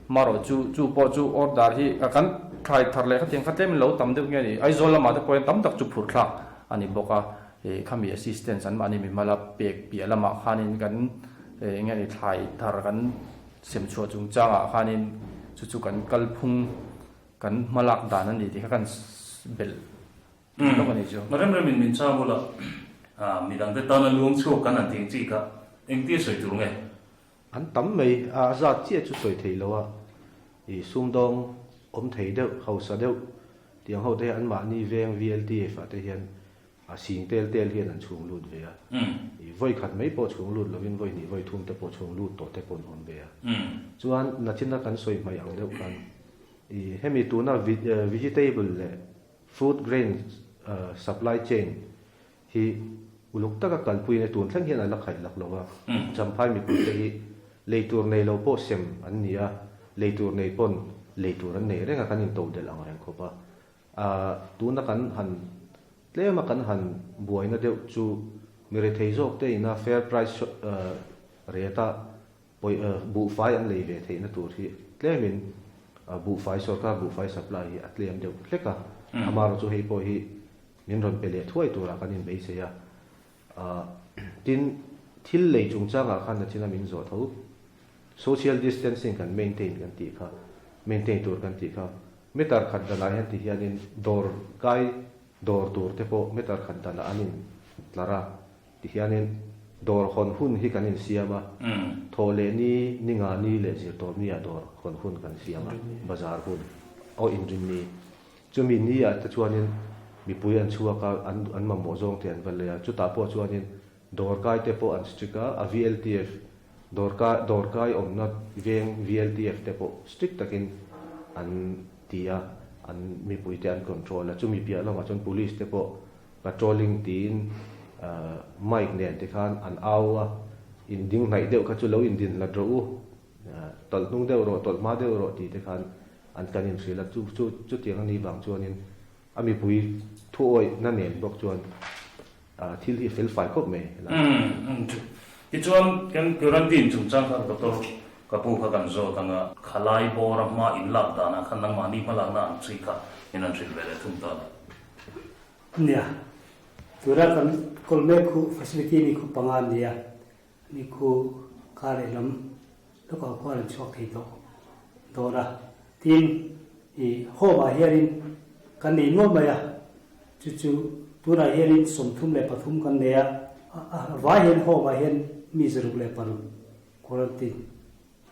Marawh chu chu pawh chu order hi kan thlai thar leh khatiang kha tlemin lo tam deuh nge ni. Aizawl lamah te pawhin tam tak chu phurh thlak a ni bawk a, khami assistance an mahni mimala pek piah lamah khanin kan eng nge ni thlai thar kan sem chhuah chungchangah khanin chu chu kan kalphung Kan hmalak dan a ni tih kha kan belh lawk a ni chu. Rem remin min chhang ula, midangte tana luang chhuak kan han tih ang chi kha engtia sawi tur nge? An tam mai, a zat chiah chu sawi thei lo a, i sumdawng awm thei deuh, hausa deuh tiang ho te hi anmahni veng VLTF ah te hian A sing tel tel hian an chhung lut ve a. I vawi khat mai pawh chhung lut lovin vawi hnih vawi thum te pawh chhung lut tawh te pawh an awm ve a. Chuan nachina kan sawi hmaih ang deuh khan i hemi tuna vegetable leh fruit grain supply chain hi uluk taka kalpui in tun thleng hian a la khaih lak lo a. Champhai mipui te hi lei tur nei lo pawh sem an ni a, lei tur nei pawn lei tur an nei reng a, kan intodelh ang reng khawp a. Tuna kan han tlema kan han buaina deuh chu mi rethei zawk te ina fair price rate a buhfai an lei ve theihna tur hi tlemin buhfai sorkar buhfai supply hi a tlem deuh hlek a, amaherawhchu chu hei pawh hi min rawn pe leh thuai turah kan inbeisei a. Tin, thil lei chungchangah khan nachina min zawh tho. Social distancing kan maintain kan tih kha, maintain tur kan tih kha, meter khat danah hian ti hianin dawr kai dawr tur te pawh meter khat danah an in tlar a, ti hianin Dawr hawn hun hi kan insiam a, thaw leh ni, ni nga ni leh zirtawp ni ah dawr hawn hun kan siam a, bazar hun, aw inrin ni. Chumi ni ah te chuanin mipui an chhuak a, an an mamawh zawng te an va lei a, chutah pawh chuanin dawr kai te pawh an strict a, a VLTF dawr kai dawr kai awmna veng VLTF te pawh strict takin an ti a, an mipui te an control a, chumi piah lamah chuan police te pawh Patrolling tiin mic nen te khan an au a, in ding hnaih deuh kha chu lo in din hlat rawh u, tawlh hnung deuh rawh, tawlh hma deuh rawh tih te khan an kan inhrilh a, chu chu chutiang a nih vang chuanin a mipui thuawih na nen bawk chuan thil hi a fel fai khawp mai helai. Tichuan kan quarantine chungchang kha Doctor ka pu kha kan zawt ang a, khalai bawra hma in lak danah khan nangmahni hmalakna ang chi kha min han hrilh ve leh thung ta le. Nia, tura kan kawl mek khu facility ni khu panga nia, ni khu kar lehlam lawkah khuan an chhuak thei tawh dawn a. Tin, i home ah hianin kan nei nual mai a, chu chu tunah hianin 33 kan nei a, a vai hian home ah hian mi 106 quarantine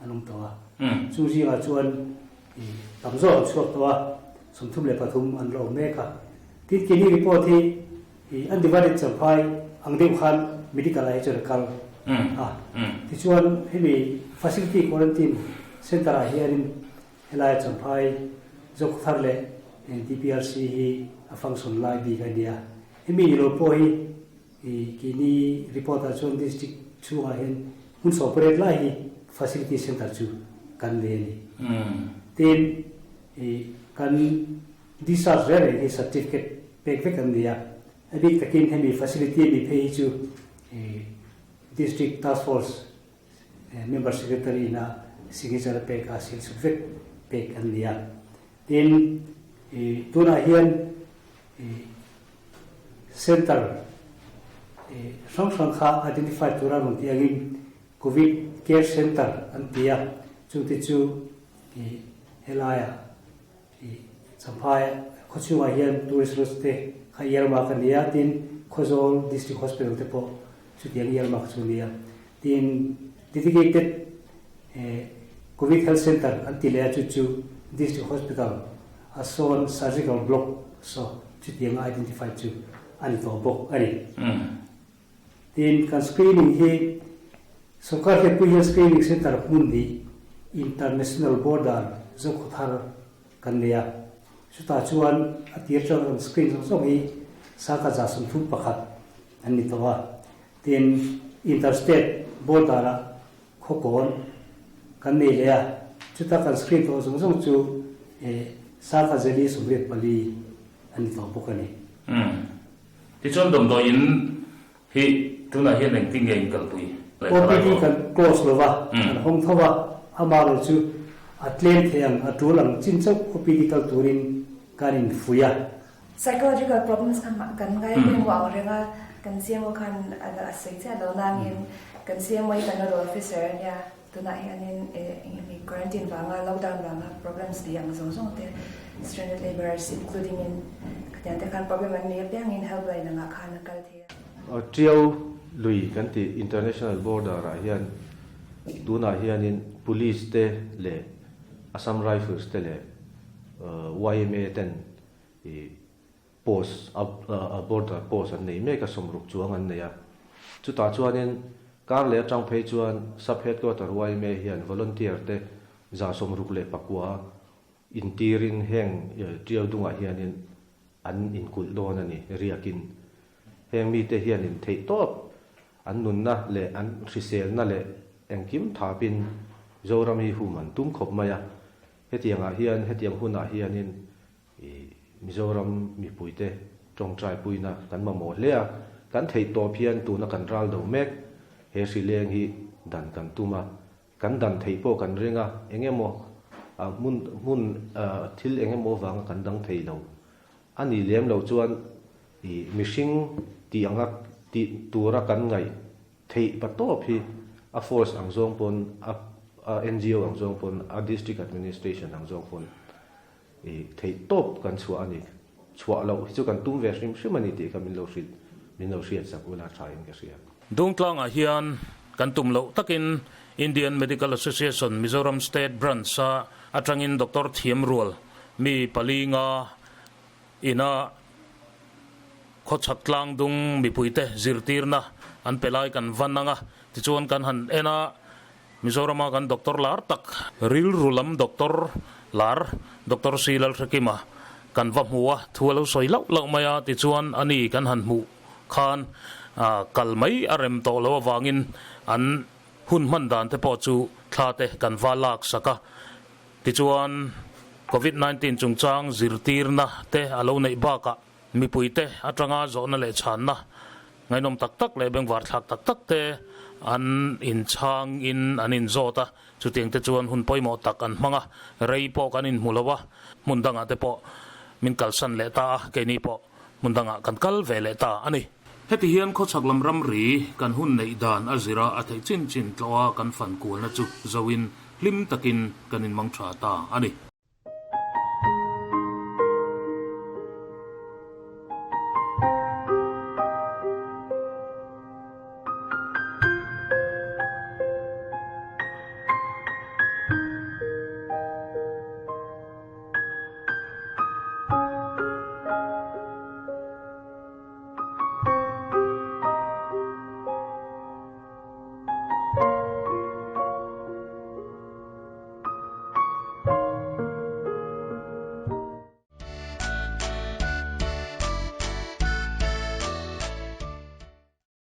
an awm tawh a, chu zingah chuan tam zawk an chhuak tawh a, 33 an la awm mek a. Tin, keini report hi undivided Champhai ang deuh khan medical ah hi chuan a kal a. Tichuan hemi facility quarantine center ah hianin helai Champhai Zokhawthar leh DPRC hi a function lai bik a nia. Hemi ni lo pawh hi Keini report ah chuan district chhungah hian hmun 18 lai hi facility center chu kan nei a ni. Tin, kan discharge reng reng hi certificate pek vek an ni a. A bik takin hemi facility ami phei hi chu district task force member secretary ina signature a pek a seal sut vek pek an ni a. Tin, tunah hian Center hrang hrang kha identify tura rawn tih angin Covid Care Center an ti a, chungte chu helaiah Champhai khawchhungah hian Tourist Lodge te kha earmark a ni a, tin Khawzawl District Hospital te pawh chutiang earmark chu a ni a, tin dedicated Covid Health Center an ti leh a, chu chu District Hospital a sawn Surgical Block saw chutiang a identify chu a ni tawh bawk a ni. Tin, kan screening hi sorkar hlepui hian screening center hmun hnih International Border Zokhawthar kan nei a, chutah chuan a tir atanga kan screen zawng zawng hi 10,031 an ni tawh a. Tin, Interstate border-ah khawkawn kan nei leh a, chuta kan screen tawh zawng zawng chu 10,084 a ni tawh bawk a ni. Umm. Tichuan damdawi in hi tunah hian engtin nge in kalpui? OPD kan close lo va, kan hawng tho va, amaherawh chu a tlem thei ang, a tul ang chin chauh OPD kal turin kan infuih a. Psychological problems kha kan ngai pawimawh ang reng a, kan CMO khan a sawi chiah lo nangin kan CMO hi kan nodal officer a nia, tunah hianin eng emaw quarantine vanga lockdown vanga problems nei ang zawng zawng te stranded labourers including in khatiang te khan problem an nei apiangin helpline angah khan a kal thei a. Tiau lui kan tih international border ah hian tunah hianin police te leh Assam Rifles te leh yma ten I post a border post an nei mek a, sawmruk chuang an nei a. Chutah chuanin kar leh atang phei chuan Sub Headquarter yma hian volunteer te 164 intirin heng Tiau dungah hianin an inkulh dawn a ni, riakin. Heng mite hianin theihtawp an nunna leh an hriselna leh engkim thapin Zoram hi hum an tum khawp mai a. Hetiangah hian hetiang hunah hianin I Mizoram mipuite tawngtai puina kan mamawh hle a, kan theih tawp hian tuna kan ral do mek he hri leng hi dan kan tum a, kan dan theih pawh kan ring a, eng emaw hmun hmun thil eng emaw vanga kan dang thei lo a nih lem loh chuan i mihring tih anga tih tura kan ngaih Theih pa tawp hi a force ang zawng pawn a ngo ang zawng pawn a district administration ang zawng pawn i theih tawp kan chhuah a ni. Chhuah loh hi chu kan tum ve hrim hrim a ni tih kha min lo hrilh min lo hriat sak ula tha in ka hria. Dungtlangah hian kan tum loh takin Indian Medical Association Mizoram State Branch-a atangin Doctor thiam rual mi pali nga ina khawchhak tlang dung mipuite zirtirna an pe lai kan van ang a, tichuan kan han en a, Mizorama kan doctor lar tak, rilru lam doctor lar, Doctor C Lalhrekima kan va hmu a, thu a lo sawi lauh lauh mai a, tichuan ani kan han hmuh khan kal mai a rem tawh lo avangin an hun hman dan te pawh chu thla te kan va lak sak a, tichuan Covid 19 chungchang zirtirna te a lo neih bakah Mipuite atanga zawhna leh chhanna ngaihnawm tak tak leh bengvar thlak tak tak te an inchhang in an inzawt a, chutiang te chuan hun pawimawh tak an hmang a, rei pawh kan inhmu lo a, hmun dangah te pawh min kalsan leh ta a, keini pawh hmun dangah kan kal ve leh ta a ni. Heti hian khawchhak lam ramri kan hun neih dan a zira a theih chin chin tlawha kan fan kualna chu zoin hlim takin kan inmang tha ta a ni.